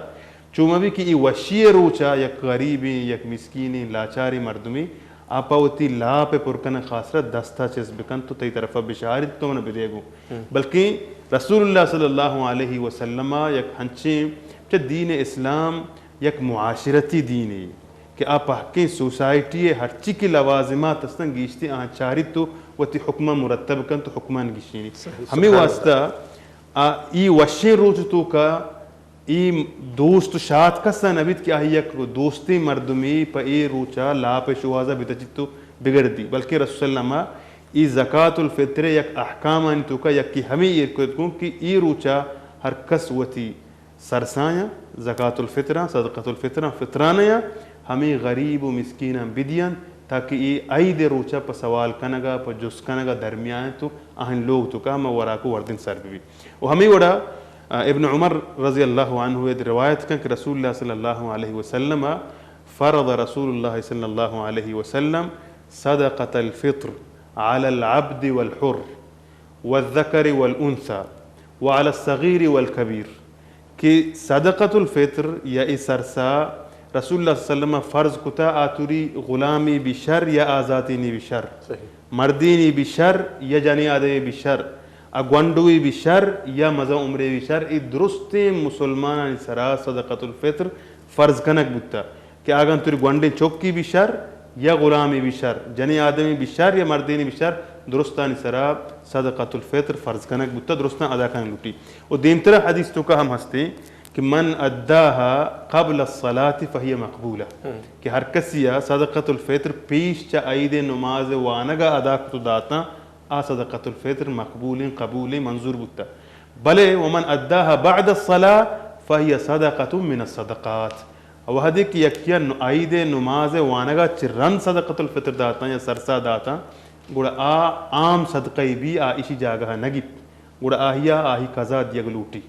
چو مہ بی کہ ای وشی روچا یک غریبیں، یک مسکینیں، لاچاریں مردمے آ پہ وتی لاپ پر کنگ خاصرا دستا چست بکنت و تئی طرفا بشاریت تو من بدے گوں۔ ہم۔ بلکیں رسول اللہ صلی اللہ علیہ وسلم یک ہنچیں، چہ دین اسلام یک معاشرتی دینے کہ آ پہکیں سوسائٹی ءِ ہرچی کہ لوازمات ہستن گیشتر آہاں چاریت و وتی حکماں مرتب کنت و حکمان گیشینیت۔ صحیح، ہمے سبحان اللہ۔ واسطہ آ ای وشیں روچ توکا ای دوست و شات کسا نہ بیت کہ آئی یک دوستیں مردمے پہ اے روچا لاپ شوہازا بتچیت و بگردی، بلکیں رسول اللہ ما ای زکاة الفطر یک احکامانی توکا یکے ہمے ایر کت گوں کہ ای روچا ہر کس وتی سرسایاں، زکاة الفطراں، صدقۃ الفطراں، فطرانیاں ہمے غریب و مسکیناں بدیاں، تاکہ اے عید روچا پہ سوال کنگا، پہ جست کنگا درمیان تو آہن لوگ توکا ہما وراک و وردن سر ببی۔ و ہمے وڑا، آ، ابن عمر رضی اللہ عنہ اد روایت کن کہ رسول اللہ صلی اللہ علیہ وسلم فرض رسول اللہ صلی اللہ علیہ وسلم صدقۃ الفطر علی العبد والحر والذکر والانثی وعلی الصغیر والکبیر، کہ صدقۃ الفطر یا ای سرسا رسول اللہ صلی اللہ علیہ وسلم فرض کتا آتوری غلامی بی شر یا آزاتینی بی شر، صحیح۔ مردینی بی شر یا جنی آدمی بی شر، ا گونڈوی بی شر یا مزن عمری بی شر، ای درستیں مسلمانانی سرا صدقۃ الفطر فرض کنگ بوتا۔ کہ اگاں تری گونڈیں چکی بی شر یا غلامی بی شر، جنی آدمی بی شر یا مردینی بی شر، درستانی سرا صدقۃ الفطر فرض کنگ بوتا، درستاں ادا کنگ لوٹی۔ و دیمترا حدیث توکا ہم ہستے کہ من اداها قبل الصلاة فهي مقبولة، ہم۔ کہ ہر کسی آ صدقۃ الفطر پیش چہ عید نماز وانگا ادا کت و داتاں، آ صدقۃ الفطر مقبولیں، قبولیں، منظور بوتا۔ بلے ومن اداها بعد الصلاة فهي صدقة من الصدقات۔ وہدے کہ یکیا عید نماز وانگا چہ رند صدقۃ الفطر داتاں یا سرسا داتاں، گڑا آ عام صدقہ بی، آ ایشی جاگہ نہ گیپت، گڑا آہیا آہی قضا دیگ لوٹی۔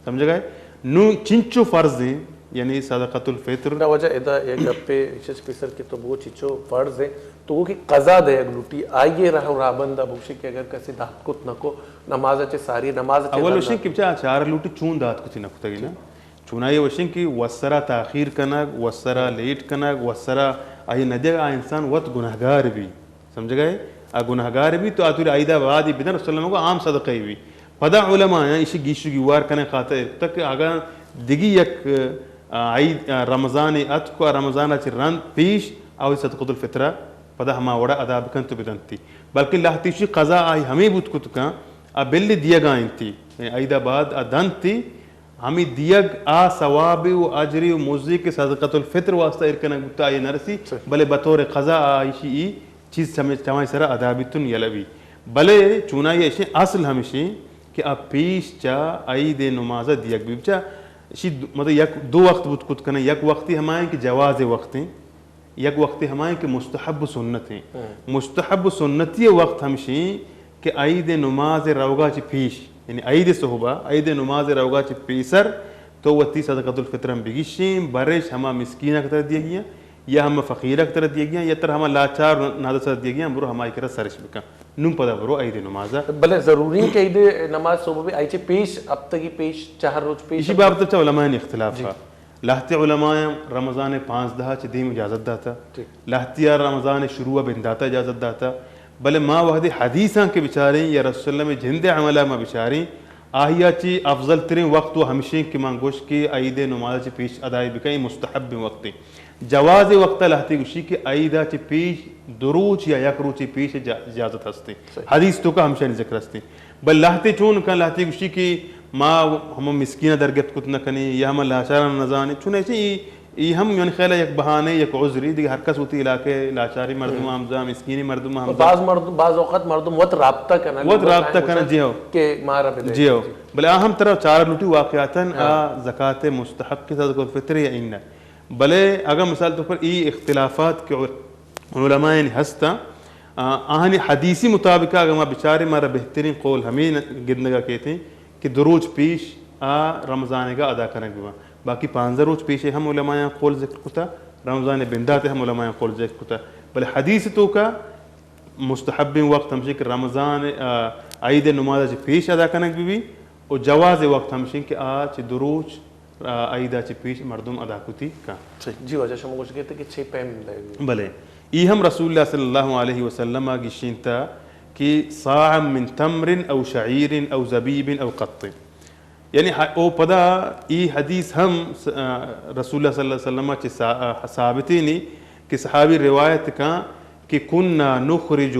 سمجھگائے؟ نوں چنچو فرض ہیں، یعنی صدقۃ الفطر۔ نہ، واجہ، ادا یک گپے، چیز پیسر کہ تو بگو چنچو فرض ہیں، تو گو کہ قضا دیگ لوٹی، آئیے راہ و رابندہ بگوشی کہ اگر کسی دات کت نہ کو، نماز چے ساری، نماز چے اول رندا۔ وشیں کہ بچا چار لوٹی چون دات کتی نہ کتگی نا؟ چونائی وشیں کہ وسرا تاخیر کنگ، وسرا لیٹ کنگ، وسرا آئی ندیگ، آ انسان وت گناہگار بی۔ سمجھگائے؟ آ گناہگار بی تو آ توری عیدا بعد بی بدن، رسول اللہ کو عام صدقہ بی۔ پدا علماء ایشی گیش و گیوار کنگ خاطر تک اگاں دگی یک، آ، عید، آ، رمضان اتک و رمضان چہ رند پیش آوی صدقۃ الفطرہ پدا ہما وڑا ادا بکنت و بدنتی۔ بلکہ لہتی شی قضا آئی ہمیں بوت کت کن، آ بل دیگا انتی، یعنی عیدا بعد آ دنتی، ہمے دیگ آ ثواب و اجر و مزے کہ صدقۃ الفطر واسطہ ایر کنگ بوتا، آئی نرسی، صحیح۔ بلے بطور قضا آ ایشی ای چیز چمے، چمائی سرا ادا بیتن یلہ بی۔ بلے چونائی ایشیں اصل ہمشیں کہ آ پیش چا عید نماز دیگ بی۔ بچا ایشی دو، مطلب یک دو وقت بوت کت کنن، یک وقتی ہمائیں کہ جواز وقتیں، یک وقتے ہمائیں کہ مستحب و سنت ہیں۔ ہم۔ مستحب و سنتی وقت ہمشیں کہ عید نماز روگا چہ پیش، یعنی عید صحبہ، عید نماز روگا چہ پیسر تو وتی صدقۃ الفطر ہم بگیشیں، برش ہما مسکین ء تر دیگی ہیں، یا ہما فقیر ء تر دیگی ہیں، یا تر ہما لاچار نادس ء دیگی ہیں، برو ہمائی کرا سرش بکن۔ نون پدا برو عید نماز ء۔ بلے ضروری ہیں کہ عید نماز صحبہ بھی آئی چہ پیش، ہفتگی پیش، چہر روچ پیش اسی ہم بابت چہ علماء اختلاف جی۔ ہے۔ لہتے علماء رمضان پانزدہ چہ دیم اجازت داتا۔ ٹھیک۔ لہتیا رمضان شروع بنداتا اجازت داتا۔ بلے ما وہدے حدیثاں کہ بچاریں یا رسول اللہ جند عملہ ما بچاریں، آہیا چی افضل ترین وقت و ہمشیں کہ من گوش کہ عید نماز چہ پیش ادائی بکن، مستحب وقت۔ جواز وقت لہتے گوشی کہ عیدا چہ پیش دو روچ یا یک روچی پیش جا-، اجازت ہستے۔ صحیح۔ حدیث تو کا ہمشانی ذکر ہستے۔ بل لہتے چون کن، لہتے گوشی کہ ما ہم مسکین در گپت کت نہ کنیں یا ہم لاچاراں نہ زانیں۔ چون ایسے ای، ای ہم یعنی خیال یک بہانے، یک عذری دیگہ، ہر کس ہوتی علاقے لاچاری مردم ہم۔ ہم زان، مسکینی مردم ہم زان۔ بعض مردم، بعض اوقات مردم وت رابطہ کنن، وت رابطہ کنن، جی ہو۔ کہ مارا بدے۔ جی ہو۔ بلے آ ہم طرح چار لوٹی واقعاتاً ہاں۔ آ زکات مستحق کی صدقۃ الفطر یا انہ۔ بلے اگاں مثال طور پر ای اختلافات کہ علماء ہستاں، آ، آہانی حدیثی مطابق اگاں ما بچاریں، مارا بہترین قول ہمیں گندگا کیتیں کہ دو روچ پیش آ رمضان گا ادا کنگ بباں۔ باقی پانزدہ روچ پیش ہم علماء قول ذکر کتا، رمضان بندات ہم علماء قول ذکر کتا۔ بلے حدیث تو کا مستحبیں وقت ہمشی کہ رمضان، آ، عید نماز چہ پیش ادا کنگ ببی۔ و جواز وقت ہمشیں کہ آ چہ دو روچ، آ، عیدا چہ پیش مردم ادا کتی کن۔ صحیح۔ جی واجہ، شما گوشت کہ چھ پیم دے۔ بلے۔ ای ہم رسول اللہ صلی اللہ علیہ وسلم آ گشینتا کہ صاع من تمر او شعیر او زبیب او قط۔ یعنی ہ-، او پدا ای حدیث ہم س-، آ، رسول اللہ صلی اللہ علیہ وسلم چہ سا-، آ، ثابتینی کہ صحابی روایت کن کہ کنا نخرج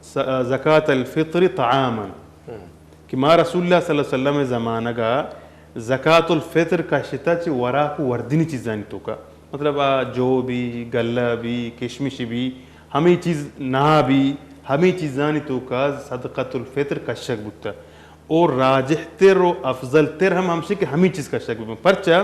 س-، آ، زکاة الفطر طعاما۔ ہم۔ کہ ما رسول اللہ صلی اللہ علیہ وسلم زمانگا زکات الفطر کشتا چہ وراک و وردنی چیزانی توکا، مطلب آ جو بی، گلہ بی، کشمش بی، ہمیں چیز نا بی، ہمیں چیزانی توکا صدقۃ الفطر کشگ بوتا۔ اور راجح تر و افضل تر ہم ہمشی کہ ہمیں چیز کشگ بوتا۔ پرچا؟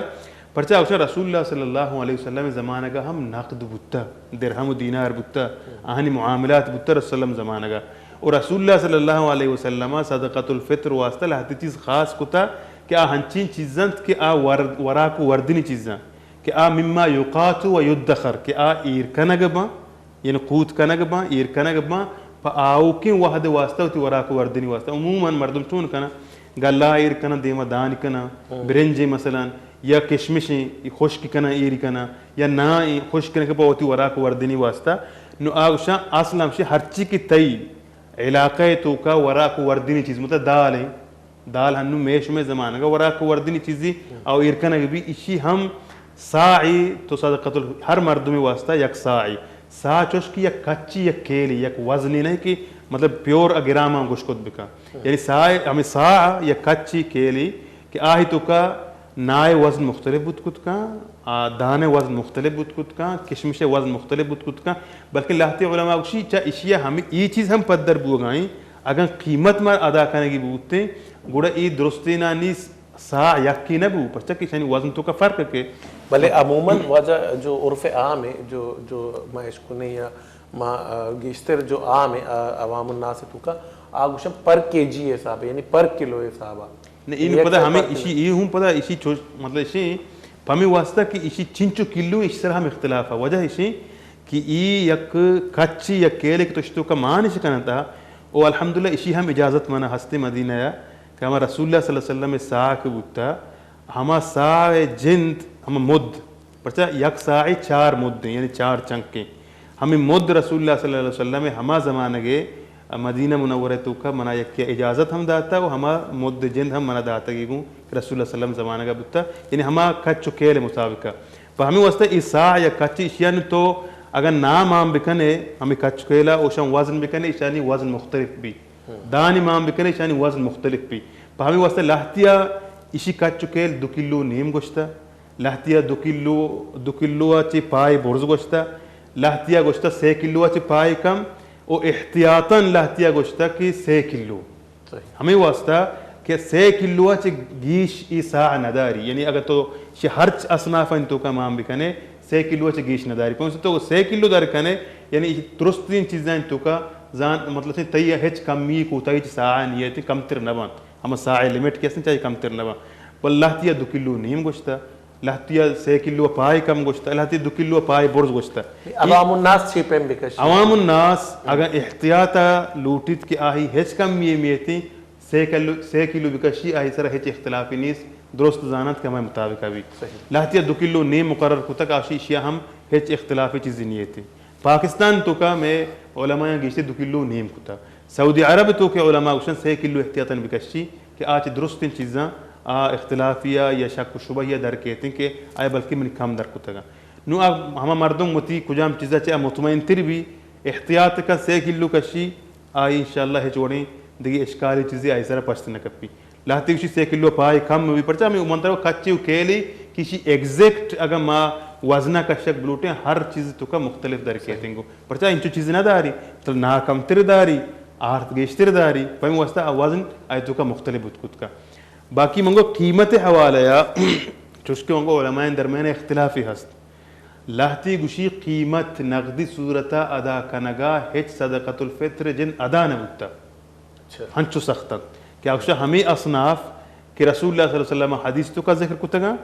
پرچا اوشا رسول اللہ صلی اللہ علیہ وسلم زمانگا ہم نقد بوتا، درہم و دینار بوتا، آہانی معاملات بوتا رسول اللہ زمانگا۔ و رسول اللہ صلی اللہ علیہ وسلم صدقۃ الفطر واسطہ لہتے چیز خاص کتا کہ آ ہنچین چیز انت کہ آ ور-، وراک و وردنی چیز انت کہ آ مما یقات و یدخر، کہ آ ایر کنگ باں، یعنی قوت کنگ باں، ایر کنگ باں، پہ آؤکیں وہد واسطہ وتی وراک و وردنی واسطہ۔ عموماً مردم چون کنن؟ گلہ ایر کنن، دیما دان کنن، ہم۔ برنجیں مثلاً، یا کشمشیں، خشک کنن، ایر کنن، یا نائیں خشک کنن کہ پہ وتی وراک و وردنی واسطہ۔ نو آ گوشاں اصل ہمشی ہرچی کہ تئی علاقہ ء توکا وراک و وردنی چیز، مطلب دال ہیں۔ دال ہنو مئے شمئے زمانگا وراک و وردنی چیزی، او ایر کنگ بی، اشی ہم صاعی تو صدقۃ ال-، ہر مردمی واسطہ یک صاعی۔ صاع چوش کہ یک کچی، یک کیلی، یک وزنی نہیں کہ مطلب پیور ء گرام ہم گوش کت بکن۔ یعنی صاع، ہمیں صاع یک کچی کیلی کہ آہی توکا نائے وزن مختلف بوت کت کن، آ، دانے وزن مختلف بوت کت کن، کشمشے وزن مختلف بوت کت کن، بلکن لہتے علماء گوشی، چا اشیا ہمیں ای چیز ہم پدر بوگائیں، اگاں قیمت ما ادا کنگی بوتیں، گڑا ای درستینا نیست، صاع یکے نہ بو، پرچا کہ ایشانی وزن توکا فرق کہ۔ بلے عموماً واجہ جو عرف عام ہے، جو، جو ما اشکنے یا ما، آ، گیشتر جو عام ہے، آ، عوام الناس توکا، آ گوشن پر کے جی حساب ہے، یعنی پر کلو حساب ہے۔ نہ، این یک پدا سر ہمیں پر کلو۔ ایشی، یہ ہوں پدا ایشی چو-، مطلب ایشی پمی واسطہ کہ ایشی چنچو کلو، ایش سر ہم اختلاف ہے۔ وجہ ایشی کہ ای یک کچی یک کیلے کہ تو اشتو کا مانش کنتا، او الحمدللہ ایشی ہم اجازت منا ہستے مدینہ یا کہ ہما رسول اللہ صلی اللہ علیہ وسلم صاع کہ بوتا، ہما صاع جند، ہما مد، پرچا یک صاع چار مد ہیں، یعنی چار چنکیں۔ ہمیں مد رسول اللہ صلی اللہ علیہ وسلم ہما زمانگے مدینہ منورہ توکا منا یکی اجازت ہم داتا و ہما مد جند ہم منا داتگی گوں کہ رسول اللہ صلی اللہ علیہ وسلم زمانگا بوتا، یعنی ہما کچ و کیل مطابقہ۔ پہ ہمیں واسطہ ای صاع یا کچ ایشیانی تو اگر نام عام بکنے، ہمیں کچ کیلا اوشان وزن بکنے، ایشانی وزن مختلف بی۔ دانی مان بکنے، ایشانی وزن مختلف بی۔ پہ ہمیں واسطہ لہتیا ایشی کچ و کیل دو کلو نیم گوشتہ، لہتیا دو کلو، دو کلو چہ پائے برز گوشتہ، لہتیا گوشتہ سے کلو چہ پائے کم، و احتیاطاً لہتیا گوشتہ کہ سے کلو۔ صحیح۔ ہمیں واسطہ کہ سے کلو چہ گیش ای صاع نداری، یعنی اگر تو شی ہرچ اصنافانی توکا مان بکنے، سے کلو چہ گیش نداری۔ پہ تو سے کلو در کنے، یعنی درستین چیزانی توکا زان، مطلب چہ تئی ہچ کمی کوتاہی چہ صاع نیتی کمتر نہ بنت۔ ہما صاع لمٹ کہ استن چاہی کمتر نہ بنت۔ بل لہتیا دو کلو نیم گوشتہ، لہتیا سے کلو پائے کم گوشتہ، لہتیا دو کلو پائے برز گوشتہ۔ عوام الناس چی پیم بکش؟ عوام الناس اگر احتیاط لوٹیت کہ آہی ہچ کمی میتی، سے کلو، سے کلو بکشی، آہی سرا ہچ اختلافی نیست، درست زانت کہ ہمے مطابق بی۔ صحیح۔ لہتیا دو کلو نیم مقرر کتگ، آشی اشیا ہم ہچ اختلافی چیزی نیتی۔ پاکستان توکا مئے علمایاں گیشتر دو کلو نیم کتگ۔ سعودی عرب توکا علماء گوشن سے کلو احتیاطاً بکشی کہ آ چہ درستیں چیزاں آ اختلافی یا شک و شبہ یا در کیتیں کہ آیا بلکہ منی کم در کتگاں۔ نوں آ ہما مردم وتی کجام چیزا چہ آ مطمئن تر بی، احتیاط کا سے کلو کشی، آئی انشاءاللہ ہچ وڑیں دگہ اشکالی چیزی آئی سرا پشت نہ کپی۔ لہتے گوشی سے کلو پائے کم بی، پرچا ہمیں من ترا کچے و کیلے کہ ایشی ایگزیکٹ اگاں ما وزنہ کشگ بلوٹیں، ہر چیز توکا مختلف در کیتیں گو۔ پرچا انچو چیز نہ داری، تو نا کمتر داری، آرت گیشتر داری، پہ ہمے واسطہ آ وزن آئی توکا مختلف بوت کت کا۔ باقی منگو قیمت حوالہ یا چوشکہ منگو علماء درمیان اختلافی ہست۔ لہتی گوشی قیمت نقدی صورتا ادا کنگا ہچ صدقۃ الفطر جند ادا نہ بوتا۔ اچھا۔ ہنچو سخت انت کہ اگشا ہمے اصناف کہ رسول اللہ صلی اللہ علیہ وسلم حدیث توکا ذکر کتگا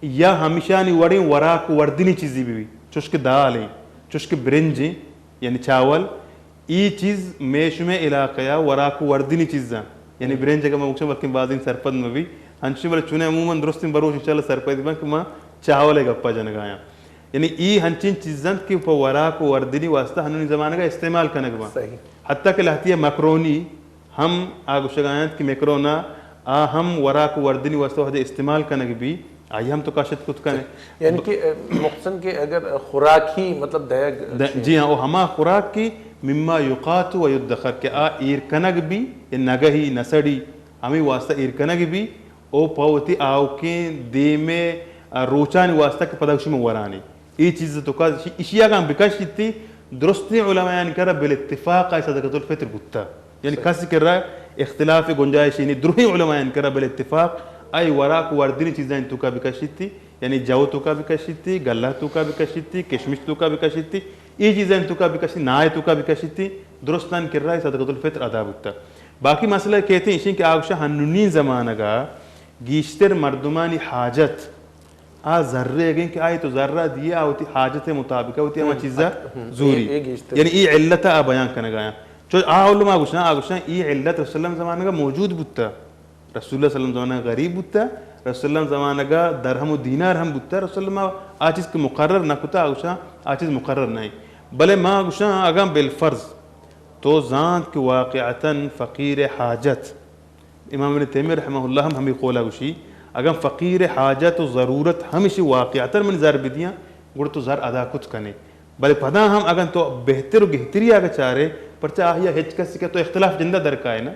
یا ہمشانی وڑیں وراک و وردنی چیزی بی، چوشکہ دال ہیں، چوشکہ برنج ہیں، یعنی چاول، ای چیز مئے شمئے علاقہ یا وراک و وردنی چیزاں، یعنی برنج اگہ ما گوشاں بلکن بازیں سرپد مہ بی، انچیں بلے چونیں عموماً درستیں بروش انشاءاللہ سرپد بن کہ ما چاول ء گپا جنگا آیاں۔ یعنی ای ہنچیں چیز انت کہ پہ وراک و وردنی واسطہ ہنونی زمانگا استعمال کنگ باں۔ صحیح۔ حتی کہ لہتی مکرونی ہم آ گوشگا انت کہ مکرونا آ ہم وراک و وردنی واسطہ وہدے استعمال کنگ بی، آئی ہم تو کاشت کت کنے۔ یعنی کہ، اے، مختصراً کہ اگر خوراکی مطلب دئیگ د-، جی ہاں، او ہما خوراک کہ مما یقات و یدخر کہ آ ایر کنگ بی، اے نگہی، نسڑی، ہمے واسطہ ایر کنگ بی، او پہ وتی آؤکیں دیمے، آ، روچانی واسطہ کہ پدا گوشی من ورانی۔ اے چیز توکا ایشی، ایشی اگاں بکشیتی، درستیں علمایانی کرا بالاتفاق آئی صدقۃ الفطر بوتا۔ یعنی صحیح۔ کسی کرا اختلاف گنجائش نہیں، درہیں علمایانی کرا بالاتفاق آئی وراک وردنی چیزانی توکا بکشیتی، یعنی جو توکا بکشیتی، گلہ توکا بکشیتی، کشمش توکا بکشیتی، اے چیزانی توکا بکشیتی، نائے توکا بکشیتی، درستانی کرا آئی صدقۃ الفطر ادا بوتا۔ باقی مسئلہ کہتے ہیں ایشی کہ آگوشا ہنونی زمانگا گیشتر مردمانی حاجت آ زرے اگیں کہ آئی تو زرہ دیے، آ وتی حاجت مطابق وتی ہما ہم، چیزا ہم، زوری۔ اے، اے گیشتر۔ یعنی ای علت آ بیان کنگا آیاں۔ چو آ علماء گوشاں، آ گوشاں ای علت رسول اللہ زمانگا موجود بوتا۔ رسول اللہ صلی اللہ علیہ وسلم زمانگا غریب بوتا، رسول اللہ زمانگا درہم و دینار ہم بوتا، رسول اللہ آ چیز کہ مقرر نہ کتا، آ گوشاں آ چیز مقرر نہیں۔ بلے ما گوشاں اگاں بالفرض تو زانت کہ واقعتاً فقیر حاجت امام ابن تیمیہ رحمہ اللہ ہم ہمے قولا گوشی، اگاں فقیر حاجت و ضرورت ہمشی واقعتاً من زر بدیاں، گڑا تو زر ادا کت کنے۔ بلے پدا ہم اگاں تو بہتر و گہتری آگا چارے، پرچا آہیا ہچ کسی کہ تو اختلاف جندہ در کائے نا۔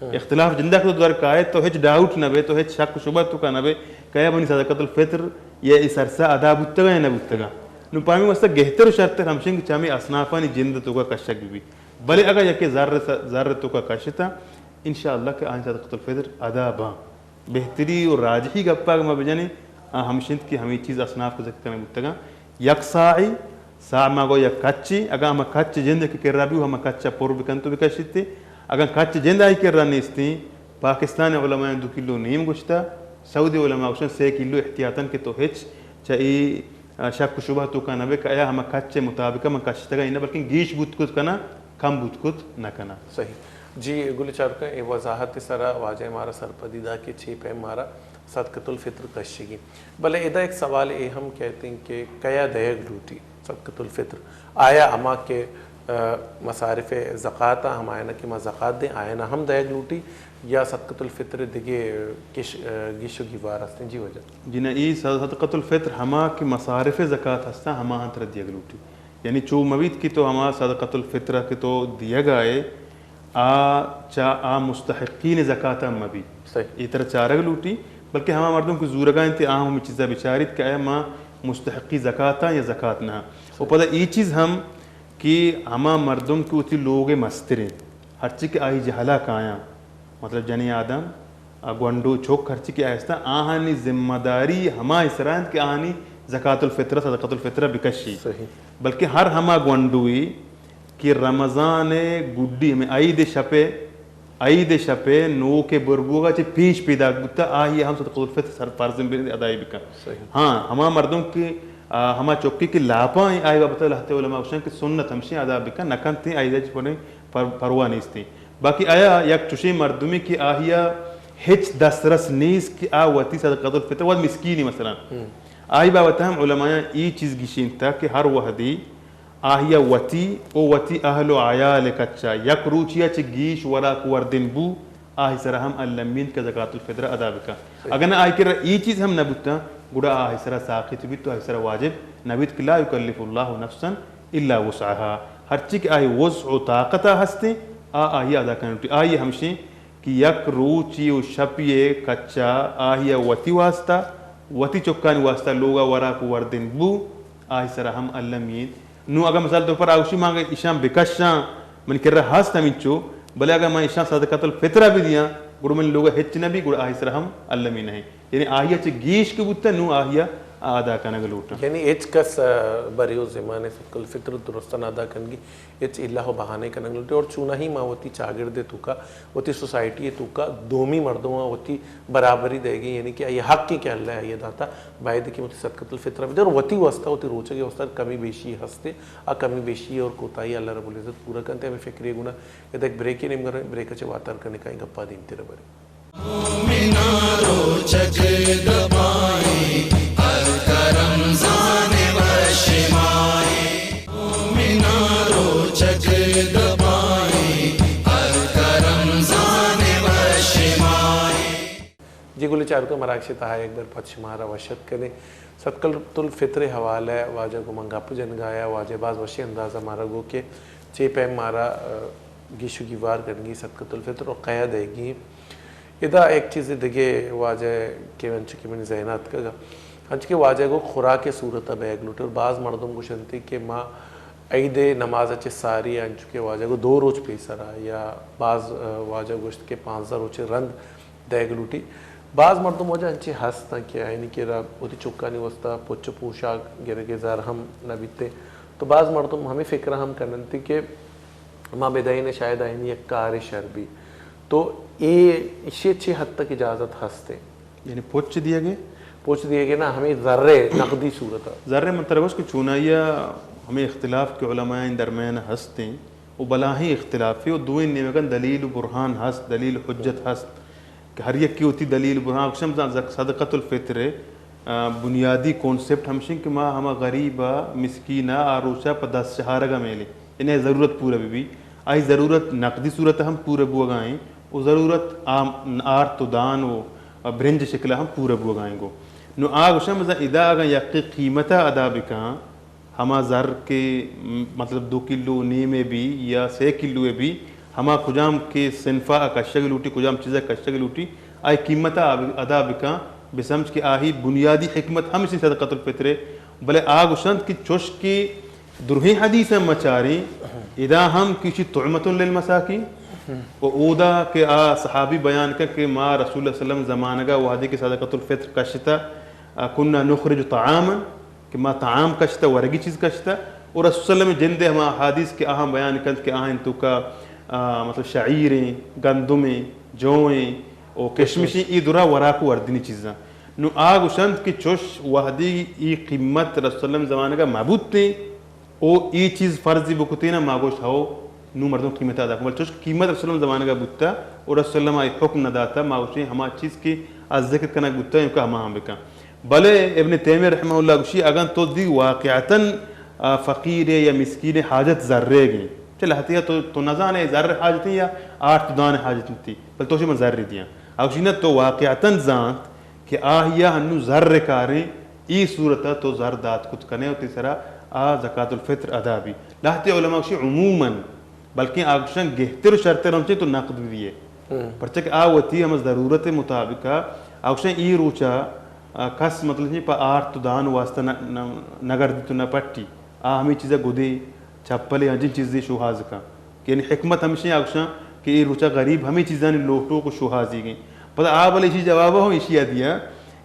ہاں۔ اختلاف جندہ کہ تو در کائے تو ہچ ڈاؤٹ نہ بے، تو ہچ شک و شبہ تو کا نہ بے، کہ آیا منی صدقۃ الفطر یا ای سرسا ادا بوتگا یا نہ بوتگا۔ نو پامی واسطہ گہتر و شرتر ہمشنگ چمی اصنافانی جند تو کا کشک بی۔ بلے اگاں یکے زر س-، زر توکا کشتا، انشاءاللہ کہ آئی صدقۃ الفطر ادا باں۔ بہتری و راجحی گپا اگاں ما بجنیں، آ ہمش انت کہ ہمے چیز اصناف کہ ذکر کنگ بوتگاں، یک صاعے، صاع ما گو یک کچے، اگاں ہما کچ جند کہ کرا بی، ہما کچا پر بکنت و بکشیت۔ اگاں کچ جند آئی کرا نیستیں، پاکستان علماء دو کلو نیم گوشتا، سعودی علماء گوشن سے کلو احتیاطاً کہ تو ہچ چہ اے، آ، شک و شبہ توکا نہ بے کہ آیا ہما کچ مطابقا من کشتگا، نہ بلکن گیش بوت کت کنا، کم بوت کت نہ کنا۔ صحیح۔ جی گل چاروکاں، اے وضاحت سرا واجہ مارا سرپدی دا کہ چے پیم مارا صدقۃ الفطر کشگی۔ بلے ادا ایک سوال اے ہم کہتے ہیں کہ کیا دئیگ لوٹی صدقۃ الفطر؟ آیا ہما کہ، آ، مصارف زکات ہمایانا کہ ما زکات دیں، آیانا ہم دئیگ لوٹی یا صدقۃ الفطر دگے کش-، آ، گیش و گیوار ہستیں؟ جی واجہ۔ جی نہ، ای صدقۃ الفطر ہما کہ مصارف زکات ہستاں، ہما ہم ترا دیگ لوٹی۔ یعنی چو مبیت کہ تو ہما صدقۃ الفطر کہ تو دیگا ئے، آ چہ آ مستحقین زکات ہم مبی۔ صحیح۔ اے ترا چارگ لوٹی، بلکہ ہما مردم کہ زورگا انت، آ ہم ہمے چیزا بچاریت کہ آیا ما مستحقی زکاتاں یا زکات نہ۔ و پدا اے چیز ہم کہ ہما مردم کہ وتی لوگ مستریں، ہرچی کہ آئی جہلا کایاں، مطلب جنیں آدم، آ گونڈو چک ہرچی کہ آہستہ، آہانی ذمہ داری ہما سرا انت کہ آہانی زکات الفطر، صدقۃ الفطر بکشی۔ صحیح۔ بلکہ ہر ہما گونڈوی کہ رمضان گڈی ہمیں عید شپے، عید شپے نوک بربوگا چہ پیش پیداک بوتا، آہی ہم صدقۃ الفطر سر فرض ادائی بکن۔ صحیح۔ ہاں، ہما مردم کہ، آ، ہما چکی کہ لاپاں آئی بابت لہتے علماء گوشن کہ سنت ہمشی ادا بکن، نکنت آئی پر-، پرواہ نیستیں۔ باقی آیا یک چوشیں مردمے کہ آہیا ہچ دسترس نیست کہ آ وتی صدقۃ الفطر وت مسکینی مثلاً۔ ہم۔ آئی بابت ہم علمایاں ای چیز گشینتا کہ ہر وہدی آہیا وتی و وتی اہل و عیال کچا یک روچیا چہ گیش وراک وردن بو، آہی سرا ہم المی انت کہ زکات الفطر ادا بکن۔ صحیح۔ اگن آئی کرا ای چیز ہم نبوتا، گڑا آہی سرا ساقط بیت و آہی سرا واجب نبیت کہ لا یکلف اللہ نفسا الا وسعها۔ ہرچی کہ آئی وسع و طاقتا ہستیں، آ آئی ادا کنوٹی۔ آئی ہمشیں کہ یک روچی و شپی کچا آہیا وتی واسطہ، وتی چکانی واسطہ لوگا وراک وردن بو، آہی سرا ہم المی انت۔ نوں اگاں مثال طور پر آ گوشی، من اگاں ایشاں بکشاں، منی کرا ہست ہمینچو، بلے اگاں من ایشاں صدقۃ الفطر ء بدیاں، گڑا منی لوگ ء ہچ نہ بی، گڑا آہی سرا ہم المی نہ انت۔ یعنی آہی ء چہ گیش کہ بوتہ، نوں آہی ء ادا کنگ لوٹاں۔ یعنی ہچ کس، ء، بری و زمان صدقۃ الفطر درستاں ادا کنگی ہچ الہ و بہانے کنگ لوٹے۔ اور چوناہی ما وتی چاگرد ء توکا، وتی سوسائٹی ء توکا دومی مردماں وتی برابری دئیگی، یعنی کہ آئی حق کہ اللہ آئی داتا، باید کہ وتی صدقۃ الفطر بدے اور وتی واسطہ، وتی روچگے واسطہ کمی بیشی ہستے، آ کمی بیشی اور کوتاہی اللہ رب العزت پورا کنتے۔ ہمیں فکرے گنا ادا ایک بریکے نیمگا رہے، بریک چے واتر کرنے کا گپا دیم تیرا برے۔ مومناں روچگ دپائیں، ہلکا رمضان وش ماہیں۔ مومناں روچگ دپائیں، ہلکا رمضان وش ماہیں۔ جی گل چاروکاں، مراگش تہا یک بر پد شمارا وش اتک کنیں۔ صدقۃ الفطر حوالہ واجہ گوں من گپ جنگا یا واجہ باز وشیں اندازا مارا گو کہ چے پیم مارا، ء، گیش و گیوار کنگی صدقۃ الفطر و کیا دئیگی۔ ادا ایک چیز دگہ واجہ کہ انچو کہ منی ذہن ء اتکگ، انچو کہ واجہ گو خوراک صورت ء بیگ لوٹے اور باز مردم گوشنتی کہ ما عید نماز ء چہ ساری انچو کہ واجہ گو دو روچ پیسرا یا باز، ء، واجہ گوشت کہ پانزدہ روچ رند دئیگ لوٹی۔ باز مردم واجہ انچیں ہست انت کہ آیانی کرا وتی چکانی واسطہ پچ و پوشاک گرگ ء زر ہم نہ بیت۔ تو باز مردم ہمے فکر ہم کن انت کہ ما بدئین شاید آیانی یک کارے شر بی۔ تو اے ایشی چے حد تک اجازت ہست انت؟ یعنی پچ دیگے؟ پچ دیگے نا، ہمے زر نقدی صورت ء۔ زر من ترا گوشت کہ چونائیا ہمے اختلاف کہ علماء درمیان ہست انت، و بلاہیں اختلافے و دوئیں نیمگاں دلیل و برہان ہست، دلیل حجت ہست کہ ہر یکے وتی دلیل برہان۔ گوشم بزاں زک-، صدقۃ الفطر ء، آ، بنیادی کانسپٹ ہمشیں کہ ما ہما غریب ء مسکین ء آ روچ ء پہ دست شہارگ ء میلیں، یعنی آئی ضرورت پورہ بہ بی، آئی ضرورت نقدی صورت ء ہم پورہ بوگا ایں و ضرورت آ آرت و دان و برنج شکل ء ہم پورہ بوگا ایں گو۔ نو آ گوشم بزاں ادا اگاں یکے قیمت ء ادا بکاں، ہما زر کہ، م، مطلب دو کلو نیم ء بی یا سے کلو ء بی، ہما کجام کہ صنفا ء کشگ لوٹی، کجام چیزا کشگ لوٹی، آئی قیمتا ادا بکاں، بسمجھ کہ آہی بنیادی حکمت ہمشی صدقۃ الفطر ء۔ بلے آ گوشنت کہ چوش کہ درہیں حدیث ہم مچاریں، ادا ہم کہ ایشی طعمۃ للمساکین، و اودا کہ آ صحابی بیان کن کہ ما رسول اللہ صلی اللہ علیہ وسلم زمانگا وہدے کہ صدقۃ الفطر کشتا، آ، کنا نخرج طعاما، کہ ما طعام کشتا، ورگی چیز کشتا، اور رسول صلی اللہ علیہ وسلم جندے ہما حدیث کہ آہاں بیان کنت کہ آہاں توکا، آ، مطلب شعیریں، گندمیں، جوئیں، او کشمشیں، ای درا وراک و وردنی چیزاں۔ نو آ گوشنت کہ چوش وہدی ای قیمت رسول اللہ علیہ وسلم زمانگا مبوتیں، او ای چیز فرضی بکتینا، ما گوشت ہو، نو مردم قیمت ادا کن۔ بل چوش قیمت رسول اللہ زمانگا بوتا، او رسول اللہ ای حکم نہ داتا، ما گوشیں ہما چیز کہ از ذکر کنگ بوتا، اینکہ ہما ہم بکن۔ بلے ابن تیمیہ رحمہ اللہ گوشی، اگن تو دی واقعتاً، آ، فقیر یا مسکین حاجت زرے گیں۔ چہ لہتیا تو، تو نزانے زر حاجتی یا آرت دان حاجتی، بل تو شما زر دیاں۔ اگشی نہ تو واقعتاً زانت، کہ آہیا ہنو زر کاریں، ای صورتا تو زر دات کت کنے و تی سرا آ زکات الفطر ادا بی۔ لہتے علماء گوشی عموماً، بلکیں آ گوشن گہتر و شرتر ہمچے تو نقد بیئے۔ پرچہ کہ آ وتی ہم ضرورت مطابقا، آ گوشن ای روچا، آ، کس مطلب چی پہ آرت و دان واسطہ نہ، نہ، نہ گردی تو نہ پٹی۔ آ ہمیں چیزا گدے، چپلے، انچیں چیزے شوہاز کن۔ یعنی حکمت ہمیشیں آ گوشاں کہ اے روچا غریب ہمے چیزانی لوٹوک و شوہازیگیں۔ پدا آ بلے ایشی جوابا ہوں ایشی آ دیاں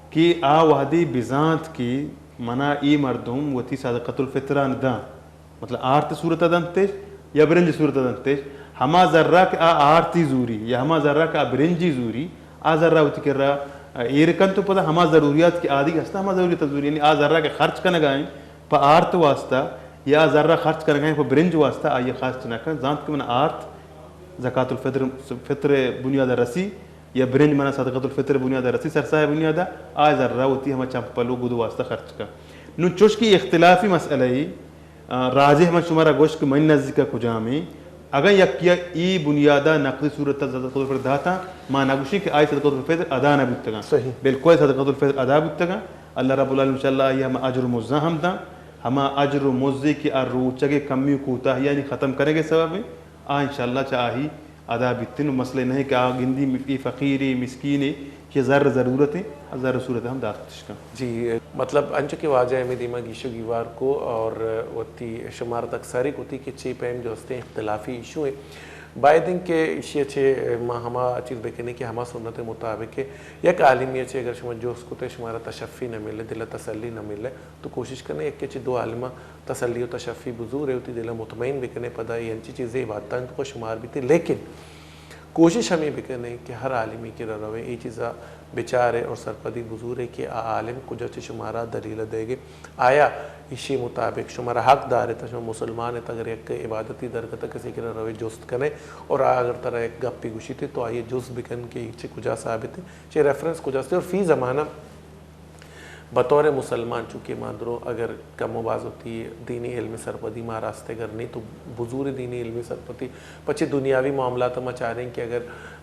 کہ آ وہدے بزانت کہ منا اے مردم وتی صدقۃ الفطران داں، مطلب آرت صورتا دنتش یا برنج صورتا دنتش، ہما زرا کہ آ آرتی زوری یا ہما زرا کہ آ برنجی زوری، آ زرا وتی کرا ایر کنت و پدا ہما ضروریات کہ آدگہ ہستا ہما ضروریات زوری، یعنی آ زرا کہ خرچ کنگا ایں پہ آرت واسطہ، یا زرا خرچ کنگا ایں پہ برنج واسطہ، آئی خرچ نہ کن، زانت کہ من آرت زکات الفطر، فطر بنیاد رسی، یا برنج منا صدقۃ الفطر بنیاد رسی، سرساہ بنیاد، آ زرا وتی ہما چمپل و گد واسطہ خرچ کن۔ نون چوش کہ اختلافی مسئلہ ای، آ، راجح من شمارا گوشت کہ منی نزدیکا کجامیں، اگاں یکیا ای بنیادا نقدی صورتا صدقۃ الفطر داتاں، ما نگوشیں کہ آئی صدقۃ الفطر ادا نہ بوتگاں۔ صحیح۔ بالکل صدقۃ الفطر ادا بوتگاں۔ اللہ رب العالمین انشاءاللہ آئی ہما اجر و مزہ ہم داں، ہما اجر و مزے کہ آ روچگے کمی و کوتاہیانی ختم کنگے سبب ایں، آ انشاءاللہ چہ آہی ادا بیتن و مسئلہ نہیں کہ آ گندی ای فقیرے، مسکینے کہ زر ضرورت ایں، آ زر صورت ہم داتش کن۔ جی، مطلب انچو کہ واجہ ہمیں دیما گیش و گیوار کو اور وتی شمار تک ساری کتی کہ چی پیم جو ہستیں اختلافی ایشو ہیں۔ باید انت کہ ایشی چہ ما ہما چیز بکنیں کہ ہما سنت مطابق یک عالمی چہ اگر شما جوست کتے شمارا تشفی نہ ملے، دل تسلی نہ ملے، تو کوشش کنے یک چہ دو عالماں تسلی و تشفی بزورے، وتی دل مطمئن بکنے، پدا اے انچی چیزے عبادتاں تو شمار بیتے، لیکن کوشش ہمیں بکنے کہ ہر عالمی کرا روے، اے چیزا بچارے اور سرپدی بزورے کہ آ عالم کجا چہ شمارا دلیل دے گے، آیا ایشی مطابق شمارا حق دارے تا شما مسلمان ہے، اگر یک عبادتی درگت کسی کرا روے جست کنے اور آ اگر ترا یک گپی گوشیتے تو آئیے جست بکن کہ اے چہ کجا ثابت ہے، چہ ریفرنس کجا سے اور فی زمانہ بطور مسلمان چونکہ ما درو اگر کم و باز وتی دینی علم سرپدی ما راست اگر نہیں تو بزور دینی علم سرپدی پچے دنیاوی معاملات ما چاریں کہ اگر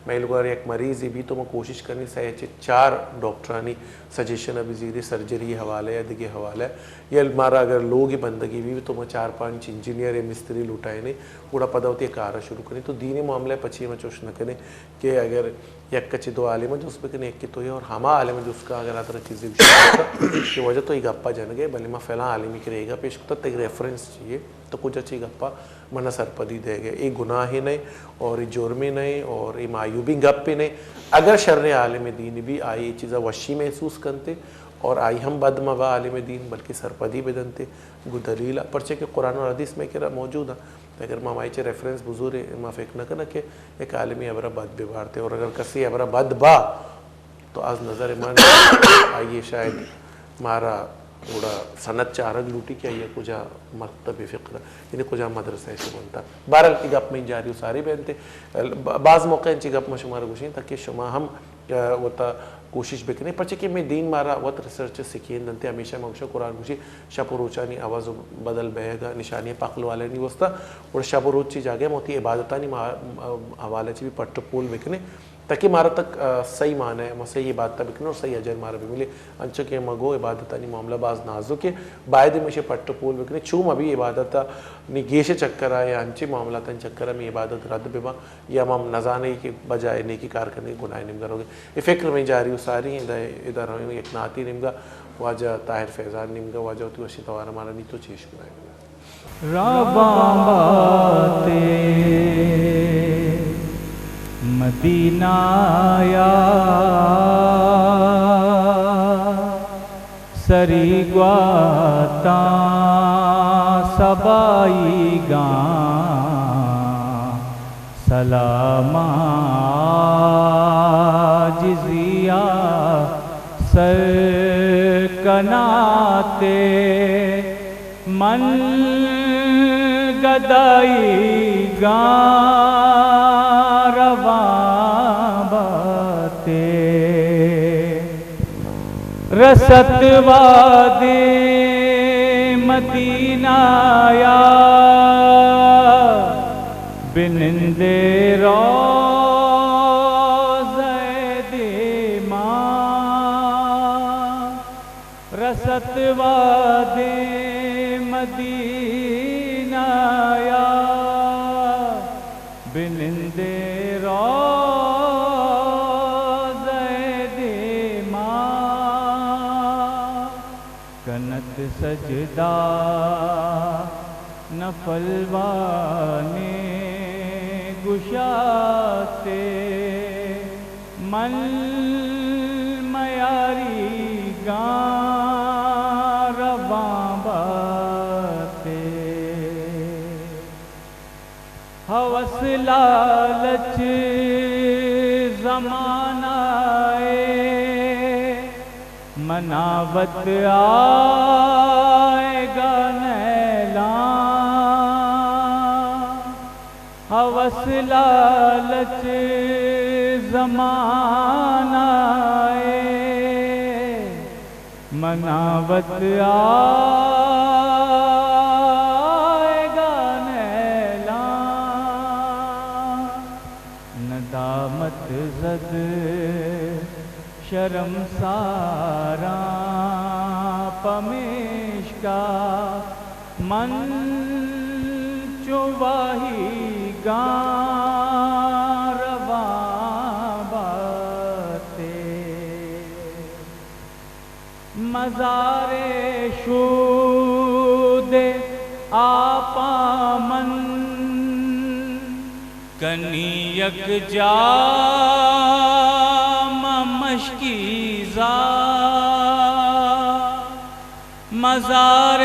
مئے لوگا یک مریضے بی تو ما کوشش کنیں سئے چہ چار ڈاکٹرانی سجیشن ء بزیریں، سرجری حوالہ یا دگہ حوالہ یا مارا اگر لوگ بندگی بی تو ما چار پانچ انجینئر یا مستری لوٹائیں گڑا پدا وتی کار شروع کنیں۔ تو دینی معاملہ پچے ما چوش نہ کنیں کہ اگر یک چہ دو عالم جست بکن، یکے تو اور ہما عالم جست کا اگر آ ترا چیزے گوشی کہ واجہ تو یہ گپا جنگے، بلے ما فلاں عالمی کرے گا پیش کتا، تک ریفرنس چاہیے، تو کجا چی گپا منا سرپدی دے گئے۔ اے گناہ نہیں اور اے جرم نہیں اور اے معیوبی گپ نہیں۔ اگر شر عالم دین بھی آئی چیزا وشی محسوس کنتے اور آئی ہم بد مبا عالم دین بلکہ سرپدی بدنتے گو دلیل، پرچے کہ قرآن اور حدیث میں کرا موجود ہیں۔ اگر ما مائی چہ ریفرنس بزورے، ما فکر نہ کناں کہ یک عالمی ہبرا بد بہ بارتے، اور اگر کسی ہبرا بد با تو از نظر من آئیے شاید مارا گڑا سند چارگ لوٹی کہ آئیے کجا مکتب فقہ یعنی کجا مدرسہ شو بنتا۔ بہرحال ای گپ میں جاری و ساری بینتے۔ ب-، بعض موقع انچی گپ ما شمارا گوشیں تاکہ شما ہم ء وتا کوشش بکنیں، پرچہ کہ مئے دین مارا وت ریسرچ سکھین دنتے، ہمیشہ ما گوشاں قرآن گوشی شپ و روچانی عوض و بدل بئیگا نشانی پقل والانی واسطہ، اور شپ و روچ چی جاگہ ما وتی عبادتانی ما-، حوالہ چی بھی پٹ و پول بکنیں تاکہ مارا تک، ء، صحیح معنی ما صحیح عبادت بکنیں اور صحیح اجر مارا بملے۔ انچو کہ ما گو عبادتانی معاملہ باز نازک ہے، باید ہمیشہ پٹ و پول بکنیں، چو ما بھی عبادت نی گیش چکر آ یا انچے معاملاتانی چکر میں عبادت رد ببا۔ یا ما نزانیں کہ بجائے نیکی کار کنگے گناہ نیمگا روگے۔ اے فکر میں جاری و ساری ہیں، ادا، ادا رویں یک نعتی نیمگا، واجہ طاہر فیضان نیمگا، واجہ وتی وشی توارا مارا نیتو چیش کنائے۔ رواں باتے۔ مدینہ یا سری گواتاں سبائی گاں، سلام عاجزیا سر کناتے، من گدائی گاں رواں باتے۔ رست وادیں مدینہ یا، بنندے روضہ دیما۔ رست وادیں مدینہ یا، بنندے روضہ دیما۔ کنت سجدہ نفل وانیں گشاتے، من میاری گاں رواں باتے۔ ہوس لالچ زمانہ ء، منا وت آئیگا نیلاں۔ ہوس لالچ زمانہ ء، منا وت آئیگا نیلاں۔ ندامت زد شرمساراں پمیشکا، من چو واہیگاں رواں باتے۔ مزار شود آپاں من کنی یک جام مشکیزا۔ مزار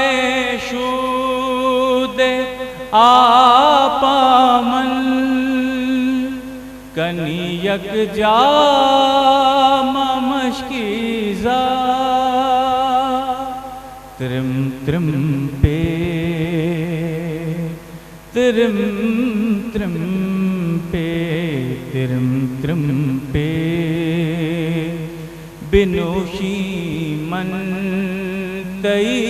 شود آپاں من کنی یک جام مشکیزا۔ ترم ترم پہ، ترم ترم پہ، ترم ترم پہ، بنوشی من تئی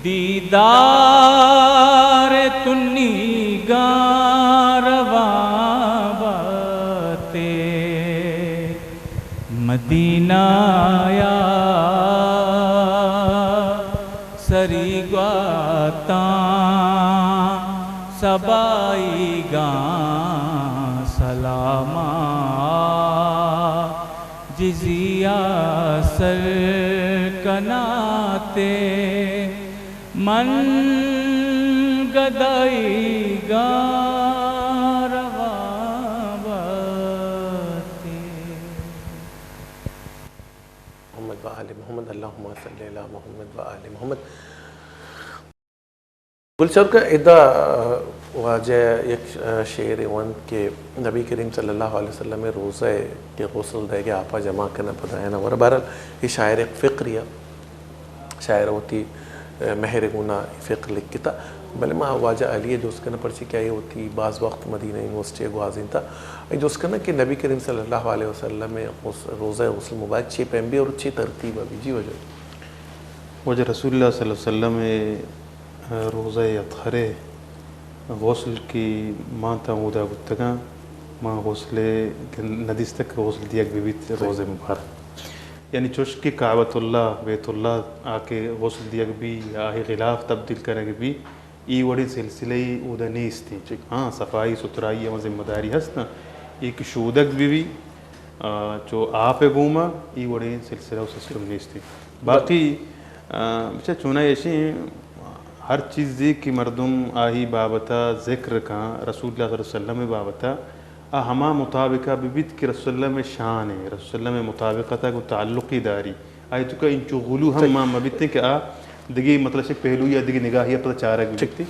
دیدار تنیگاں رواں باتے۔ مدینہ یا سری گواتاں سبائی گاں، سلام عاجزیا سر کناتے، من گدائی گاں رواں باتے۔ محمد و آل محمد، اللہم صل علی محمد و آل محمد۔ گل چرکا ادا واجہ یک شعر ونت کہ نبی کریم صلی اللہ علیہ وسلم روضہ کہ غسل دئیگے آپا جمع کنن پدا آیانا ورا۔ بہرحال اے شاعر یک فقری ء، شاعر وتی مہر گونا فقر لکھتا۔ بلے ما واجہ علی ء جست کناں، پرچے کہ آئی وتی باز وقت مدینہ یونیورسٹی ء گوازینتا۔ آئی جست کناں کہ نبی کریم صلی اللہ علیہ وسلم ء غس-، روضہ ء غسل مبارک چے پیم بی اور چے ترتیب ء بی؟ جی واجہ۔ واجہ رسول اللہ صلی اللہ علیہ وسلم ء روضہ ء اطہر ء غسل کہ مان تاں اودا بوتگاں، ما غسل ء ندیستگ کہ غسل دیگ بہ بیت روضہ مبارک۔ یعنی چوش کہ کعبۃ اللہ، بیت اللہ آ کہ غسل دیگ بی یا آہی غلاف تبدیل کنگ بی، ای وڑیں سلسلہ ای اودا نیست انت۔ ہاں، صفائی ستھرائی ہما ذمہ داری ہست نا، ای کہ شودگ بہ بی، آ، چو آپ ء گوما ای وڑیں سلسلہ و سسٹم نیست انت۔ باقی، آ، بچہ چونا ایشی ہر چیزے کہ مردم آہی بابتا ذکر کن، رسول اللہ صلی اللہ علیہ وسلم بابتا، آ ہما مطابقہ بہ بیت کہ رسول اللہ ءِ شان ءَ، رسول اللہ ءِ مطابقت ءَ گوں تعلقی داری۔ آئی توکا انچو غلو ہم ما مہ بیتیں کہ آ دگہ مطلب چہ پہلو یا دگہ نگاہی ءَ پدا چارگ بہ بیتیں۔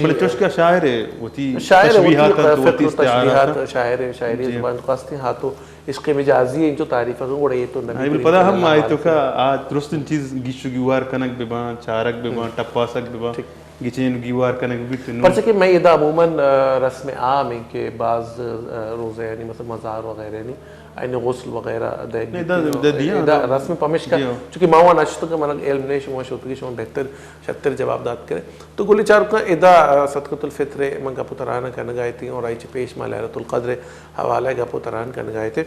بلے چوش کہ شاعر ءِ وتی شاعر ءِ وتی تشبیہات انت، وتی فکر و استعارات تشبیہات، انت۔ شاعر ءِ شاعری ءِ زبان تو کاستی ہاں تو عشق مجازی ءَ انچو تعریف ءَ گڑا اے تو نبی آئی بلے کریم پدا صلی ہم اللہ آئی علیہ توکا وسلم۔ آ درستیں چیز گیش و گیوار کنگ بہ باں، چارگ بہ باں، ٹپاسگ بہ باں، گچین و گیوار کنگ بہ بیت نوں۔ پرچہ کہ مئے ادا عموماً، آ، رسم عام ایں کہ بعض، آ، روزہ یعنی مثلاً مزار وغیرہ یعنی آئین غسل وغیرہ دئیگ نہ، دا، بیت۔ دا دیاں، ادا دا رسم پمیشکا، جی ہاں۔ چونکہ ما وان اشتگ کہ من علم نے، شما شتگی، شما بہتر، شتر جواب دات کرے۔ تو گلی چاروکاں ادا، آ، صدقۃ الفطر ءِ من گپ و تران کنگا اتیں اور آئی چہ پیش ما لیلۃ القدر ءِ حوالہ ءَ گپ و تران کنگا اتیں۔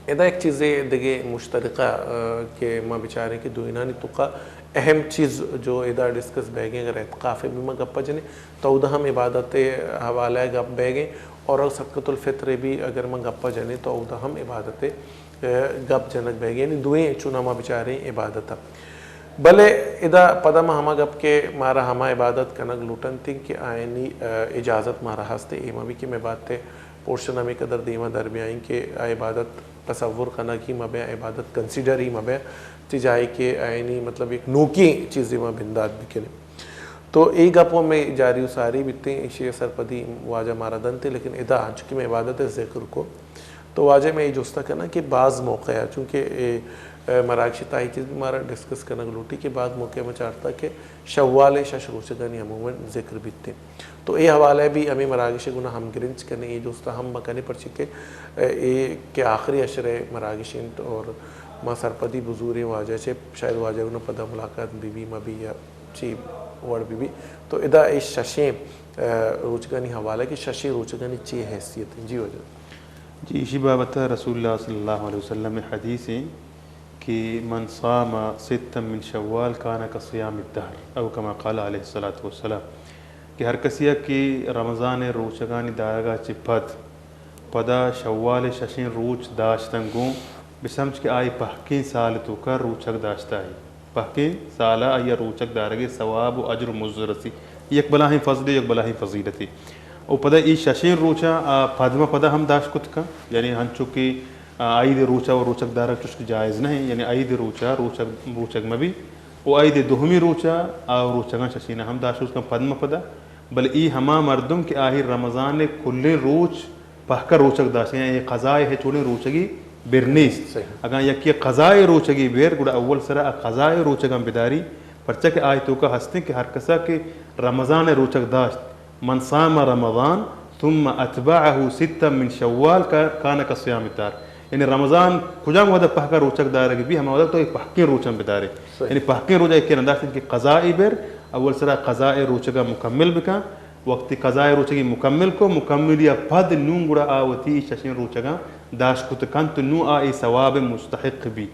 ادا یک چیزے دگہ مشترکہ، آ، کہ ما بچاریں کہ دوئینانی توکا اہم چیز جو ادا ڈسکس بیگیں، اگر اعتکاف ءِ بھی ما گپ جنیں تو اودا ہم عبادت ءِ حوالہ ءَ گپ بیگیں اور صدقۃ الفطر ءِ بھی اگر ما گپ جنیں تو اودا ہم عبادت ءِ، آ، گپ جنگ بیگیں، یعنی دوئیں چونا ما بچاریں عبادت ءَ۔ بلے ادا پدا ما ہما گپ کہ مارا ہما عبادت کنگ لوٹنت کہ آیانی، آ، اجازت مارا ہست، اے ما بھی کہ مئے بات ءِ پورشن ہمے قدر دیما در بیائیں کہ آ عبادت تصور کنگی مہ بیاں، عبادت کنسیڈر ہی مہ بیاں، چہ جاہے کہ آیانی مطلب یک نوکیں چیزے ما بندات بکنیں۔ تو اے گپ ہم مئے جاری و ساری بیتیں، ایشی ءِ سرپدی واجہ مارا دنت، لیکن ادا انچو کہ مئے عبادت ءِ ذکر کو تو واجہ مئے اے جست ءَ کناں کہ بعض موقع ءَ، چونکہ اے، اے مراگش ءِ تہا اے چیز بھی مارا ڈسکس کنگ لوٹی کہ بعض موقع ءَ ما چارتا کہ شوال ءِ شش روچگانی عموماً ذکر بیتیں۔ تو اے حوالہ ءَ بھی ہمے مراگش ءِ گونا ہمگرنچ کنیں، اے جست ءَ ہم بکنیں، پرچہ کہ اے کہ آخری عشر ءِ مراگش انت اور ما سرپدی بزوریں واجہ چہ، شاید واجہ ءِ گونا پدا ملاقات بہ بی مہ بی یا چی وڑ بہ بی۔ تو ادا اے ششیں، آ، روچگانی حوالہ کہ ششیں روچگانی چی حیثیت انت؟ جی واجہ۔ جی، ایشی بابت ءَ رسول اللہ صلی اللہ علیہ وسلم ءِ حدیث انت کہ من صام ستا من شوال کان کصیام الدہر، او کما قال علیہ الصلاۃ والسلام، کہ ہر کسی ءَ کہ رمضان ءِ روچگانی دارگ ءَ چہ پد، پدا شوال ءِ ششیں روچ داشتن گوں، بسمجھ کہ آئی پہکیں سال ءِ توکا روچگ داشتہ ئی۔ پہکیں سال ءَ آئی ءَ روچگ دارگ ءِ ثواب و اجر و مزد رسی۔ یک بلاہیں فضلے، یک بلاہیں فضیلتے۔ و پدا اے ششیں روچاں آ پدمہ پدا ہم داشت کت کن، یعنی ہنچو کہ، آ، عید ءِ روچ ءَ و روچگ دارگ چوش کہ جائز نہ انت، یعنی عید ءِ روچ ءَ روچگ، روچگ مہ بی، و عید ءِ دومی روچ ءَ آ روچگاں ششیناں ہم داشت کت کن پدمہ پدا۔ بلے اے ہما مردم کہ آہی رمضان ءِ کلیں روچ پہکا روچگ داشت، یعنی اے قضاء ءِ ہچ وڑیں روچگی بر نیست۔ صحیح۔ اگاں یکے قضاء ءِ روچگی بر، گڑا اول سرا آ قضاء ءِ روچگاں بداری، پرچا کہ آئی توکا ہستیں کہ ہر کسا کہ رمضان ءِ روچگ داشت، من صام رمضان ثم اتبعه ستا من شوال کا-، کان کصیام الدہر۔ یعنی رمضان کجام وہدا پہکا روچگ دارگ بی، ہما وہدا تو اے پہکیں روچاں بدارے۔ صحیح۔ یعنی پہکیں روچ ءَ کہ نہ داشت کہ قضاء ءِ بر، اول سرا قضاء ءِ روچگا مکمل بکن، وقتی قضاء ءِ روچگی مکمل کو، مکملی ءَ پد نوں گڑا آ وتی ششیں روچگاں داشت کت کنت، نوں آ اے ثواب ءِ مستحق بی۔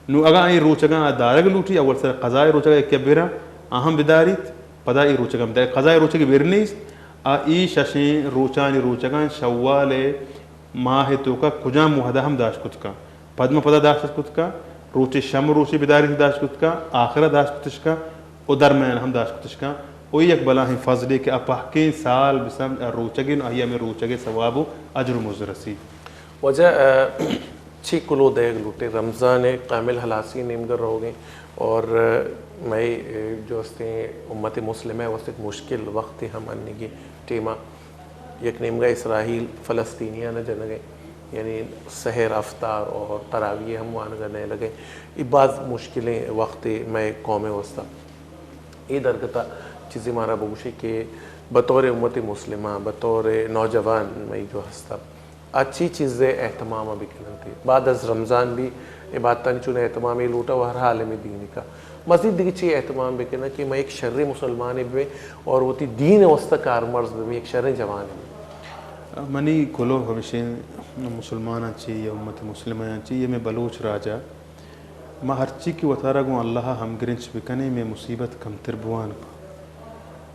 نوں اگاں اے روچگاں آ دارگ لوٹی، اول سرا قضاء ءِ روچگا یکے ءَ براں، آ ہم بداریت، پدا اے روچگاں بداریت۔ قضاء ءِ روچگی بر نیست، آ اے ششیں روچانی روچگاں شوال ءِ ماہ ءِ توکا کجام وہدا ہم داشت کت کن۔ پدمہ پدا داشت کت کن، روچے شم روچے بدارینت داشت کت کن، آخرا داشت کتش کن، و درمیان ہم داشت کتش کن۔ و یک بلاہیں فضلے کہ آ پہکیں سال بسم روچگیں، آئی ہمے روچگے ثواب و اجر و مزد رسی۔ واجہ، آ، چی کلو دئیگ لوٹے رمضان ءِ کامل ہلاسی نیمگا روگیں اور، آ، مئے، آ، جو ہستیں امت مسلمہ ءِ واسطہ ایک مشکل وقت ہم انیگیں ٹیما یک نیمگا اسرائیل فلسطینیانا جنگ ءَ، یعنی سحر، افطار اور تراویح ہم وانگ ءَ نیلگ ءَ۔ اے باز مشکلیں وقتے مئے قوم ءِ واستہ۔ اے درگت ءَ چیزے مارا بگوشے کہ بطور امت مسلمہ، بطور نوجوان مئے جو ہستہ، آ چی چیز ءِ اہتمام ءَ بکن انت؟ بعد از رمضان بھی عبادتانی چون اہتمام ءَ لوٹا و ہر عالم دینی کا مزید دگہ چی اہتمام بکناں کہ ما یک شریں مسلمانے ببیں اور وتی دین ءِ واستہ کارمرز ببیں، یک شریں جوانے ببیں۔ منی کلوہ ہمیشیں مسلماناں چی یا امت مسلمہ آں چی یا مئے بلوچ راجا، ما ہرچی کہ وتارا گوں اللہ ءَ ہمگرنچ بکنیں، مئے مصیبت کمتر بوان باں۔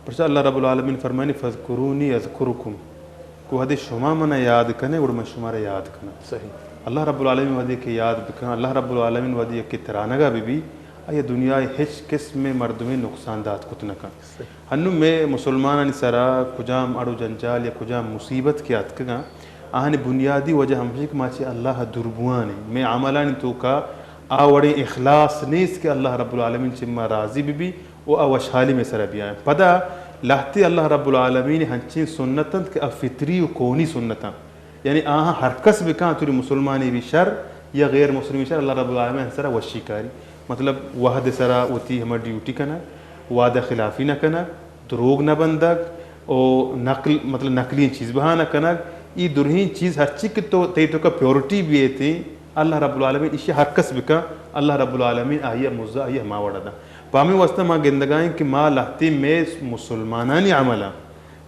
پرچا اللہ رب العالمین فرمانی، فاذکرونی اذکرکم، کہ وہدے شما منا یاد کنے، گڑا من شمارا یاد کناں۔ صحیح۔ اللہ رب العالمین وہدے کہ یاد بکن، اللہ رب العالمین وہدے یکے ترانگا ببی، آئی ءَ دنیا ءِ ہچ قسم ءِ مردمے نقصان دات کت نہ کنت۔ ہنوں مئے مسلمانانی سرا کجام اڑ و جنجال یا کجام مصیبت کہ اتکگاں، آہانی بنیادی وجہ ہمیش کہ ما چہ اللہ ءَ دور بوان ایں۔ مئے عملانی توکا آ وڑیں اخلاص نیست کہ اللہ رب العالمین چہ ما راضی بہ بی و آ وشحالی مئے سرا بیائیں۔ پدا لہتے اللہ رب العالمین ہنچیں سنت انت کہ آ فطری و کونی سنت انت۔ یعنی آہاں ہر کس بکاں، توری مسلمانے بی شر یا غیر مسلمے شر، اللہ رب العالمین سرا وشی کاری۔ مطلب، وہد سرا وتی ہما ڈیوٹی کنگ، وعدہ خلافی نہ کنگ، دروگ نہ بندگ، او نقل، مطلب، نقلی چیز بہا نہ کنگ۔ ای درہیں چیز ہرچی کہ تو تئی توکا پیورٹی بیتیں، اللہ رب العالمین ایشی ہر کس بکاں، اللہ رب العالمین آئی مزہ آئی ہما وڑا داں۔ پہ ہمے واسطہ ما گندگائیں کہ ما لہتے مئے مسلمانانی عملاں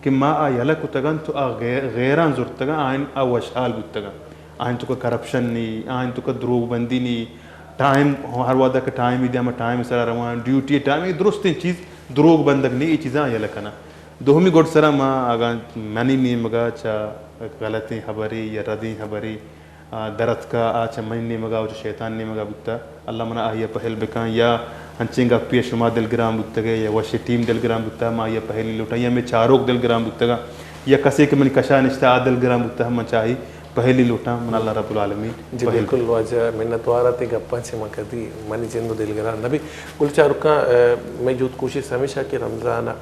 کہ ما آ یلہ کتگ انت و آ غیر-، غیراں زرتگ انت، آئین آ وشحال بوتگ انت۔ آئین توکا کرپشن نی، آئین توکا دروگ بندی نی، ٹائم، ہر وہدا کہ ٹائم دیا، ہما ٹائم سرا روان، ڈیوٹی ٹائم، اے درستیں چیز، دروگ بندگ نی، اے چیزاں یلہ کناں۔ دومی گڈ سرا ما اگاں منی نیمگا چہ غلطیں ہبرے یا ردیں ہبرے آ، درتکا، آ چہ منی نیمگا و چہ شیطان نیمگا بوتا، اللہ منا آئی ءَ پہل بکن۔ یا انچیں گپے ءَ شما دلگران بوتگے یا وشی ٹیم دلگران بوتا، ما آئی ءَ پہلی لوٹاں یا مئے چاروک دلگران بوتگا یا کسے کہ منی کشا نشتا آ دلگران بوتا، من چہ آئی پہلی لوٹاں، من اللہ رب العالمین جی پہل بالکل۔ واجہ منت وار ات، اے گپاں چہ من کدی منی جند و دلگران نہ بی۔ گل چاروکاں، آ، مئے جہد کوشست ہمیش ات کہ رمضان ءَ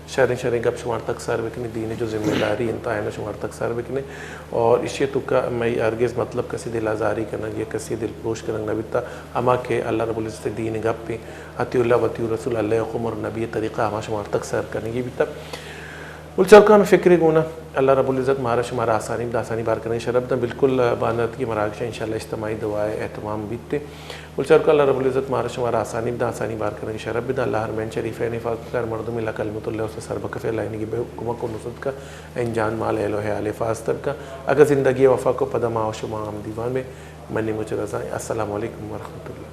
شریں شریں گپ شمار تک سر بکنیں، دین جو ذمہ داری انت آیانا شمار تک سر بکنیں۔ اور اشی توکا مئی ہرگز مطلب کسی دل آزاری کنگ یا کسی دل پروش کنگ نہ بیتا، ہما کہ اللہ رب العزت دین گپ ہیں، اطیع اللہ و اطیع الرسول، اللہ حکم اور نبی طریقہ ہما شمار تک سر کنگی بیتا۔ گل چاروکاں فکر گونا اللہ رب العزت مارا شمارا آسانی بدا، آسانی بار کنگ شرف داں۔ بالکل، باندات کی مراگش انشاءاللہ اجتماعی دعائے اہتمام بیتے۔ گل چاروکاں اللہ رب العزت مارا شمارا آسانی بدا، آسانی بار کنگ شرف بدا۔ اللہ ہر مین شریفین حفاظت کا، ہر مردم اللہ کلمت اللہ اسے سر بکفے، اللہ انگی بے کمک و نصرت کا، ان جان مال اہل و حیال حفاظت کا۔ اگر زندگی وفا کو پدا ما و شما ہم دیوان میں منی مجھ رضا۔ السلام علیکم ورحمۃ اللہ۔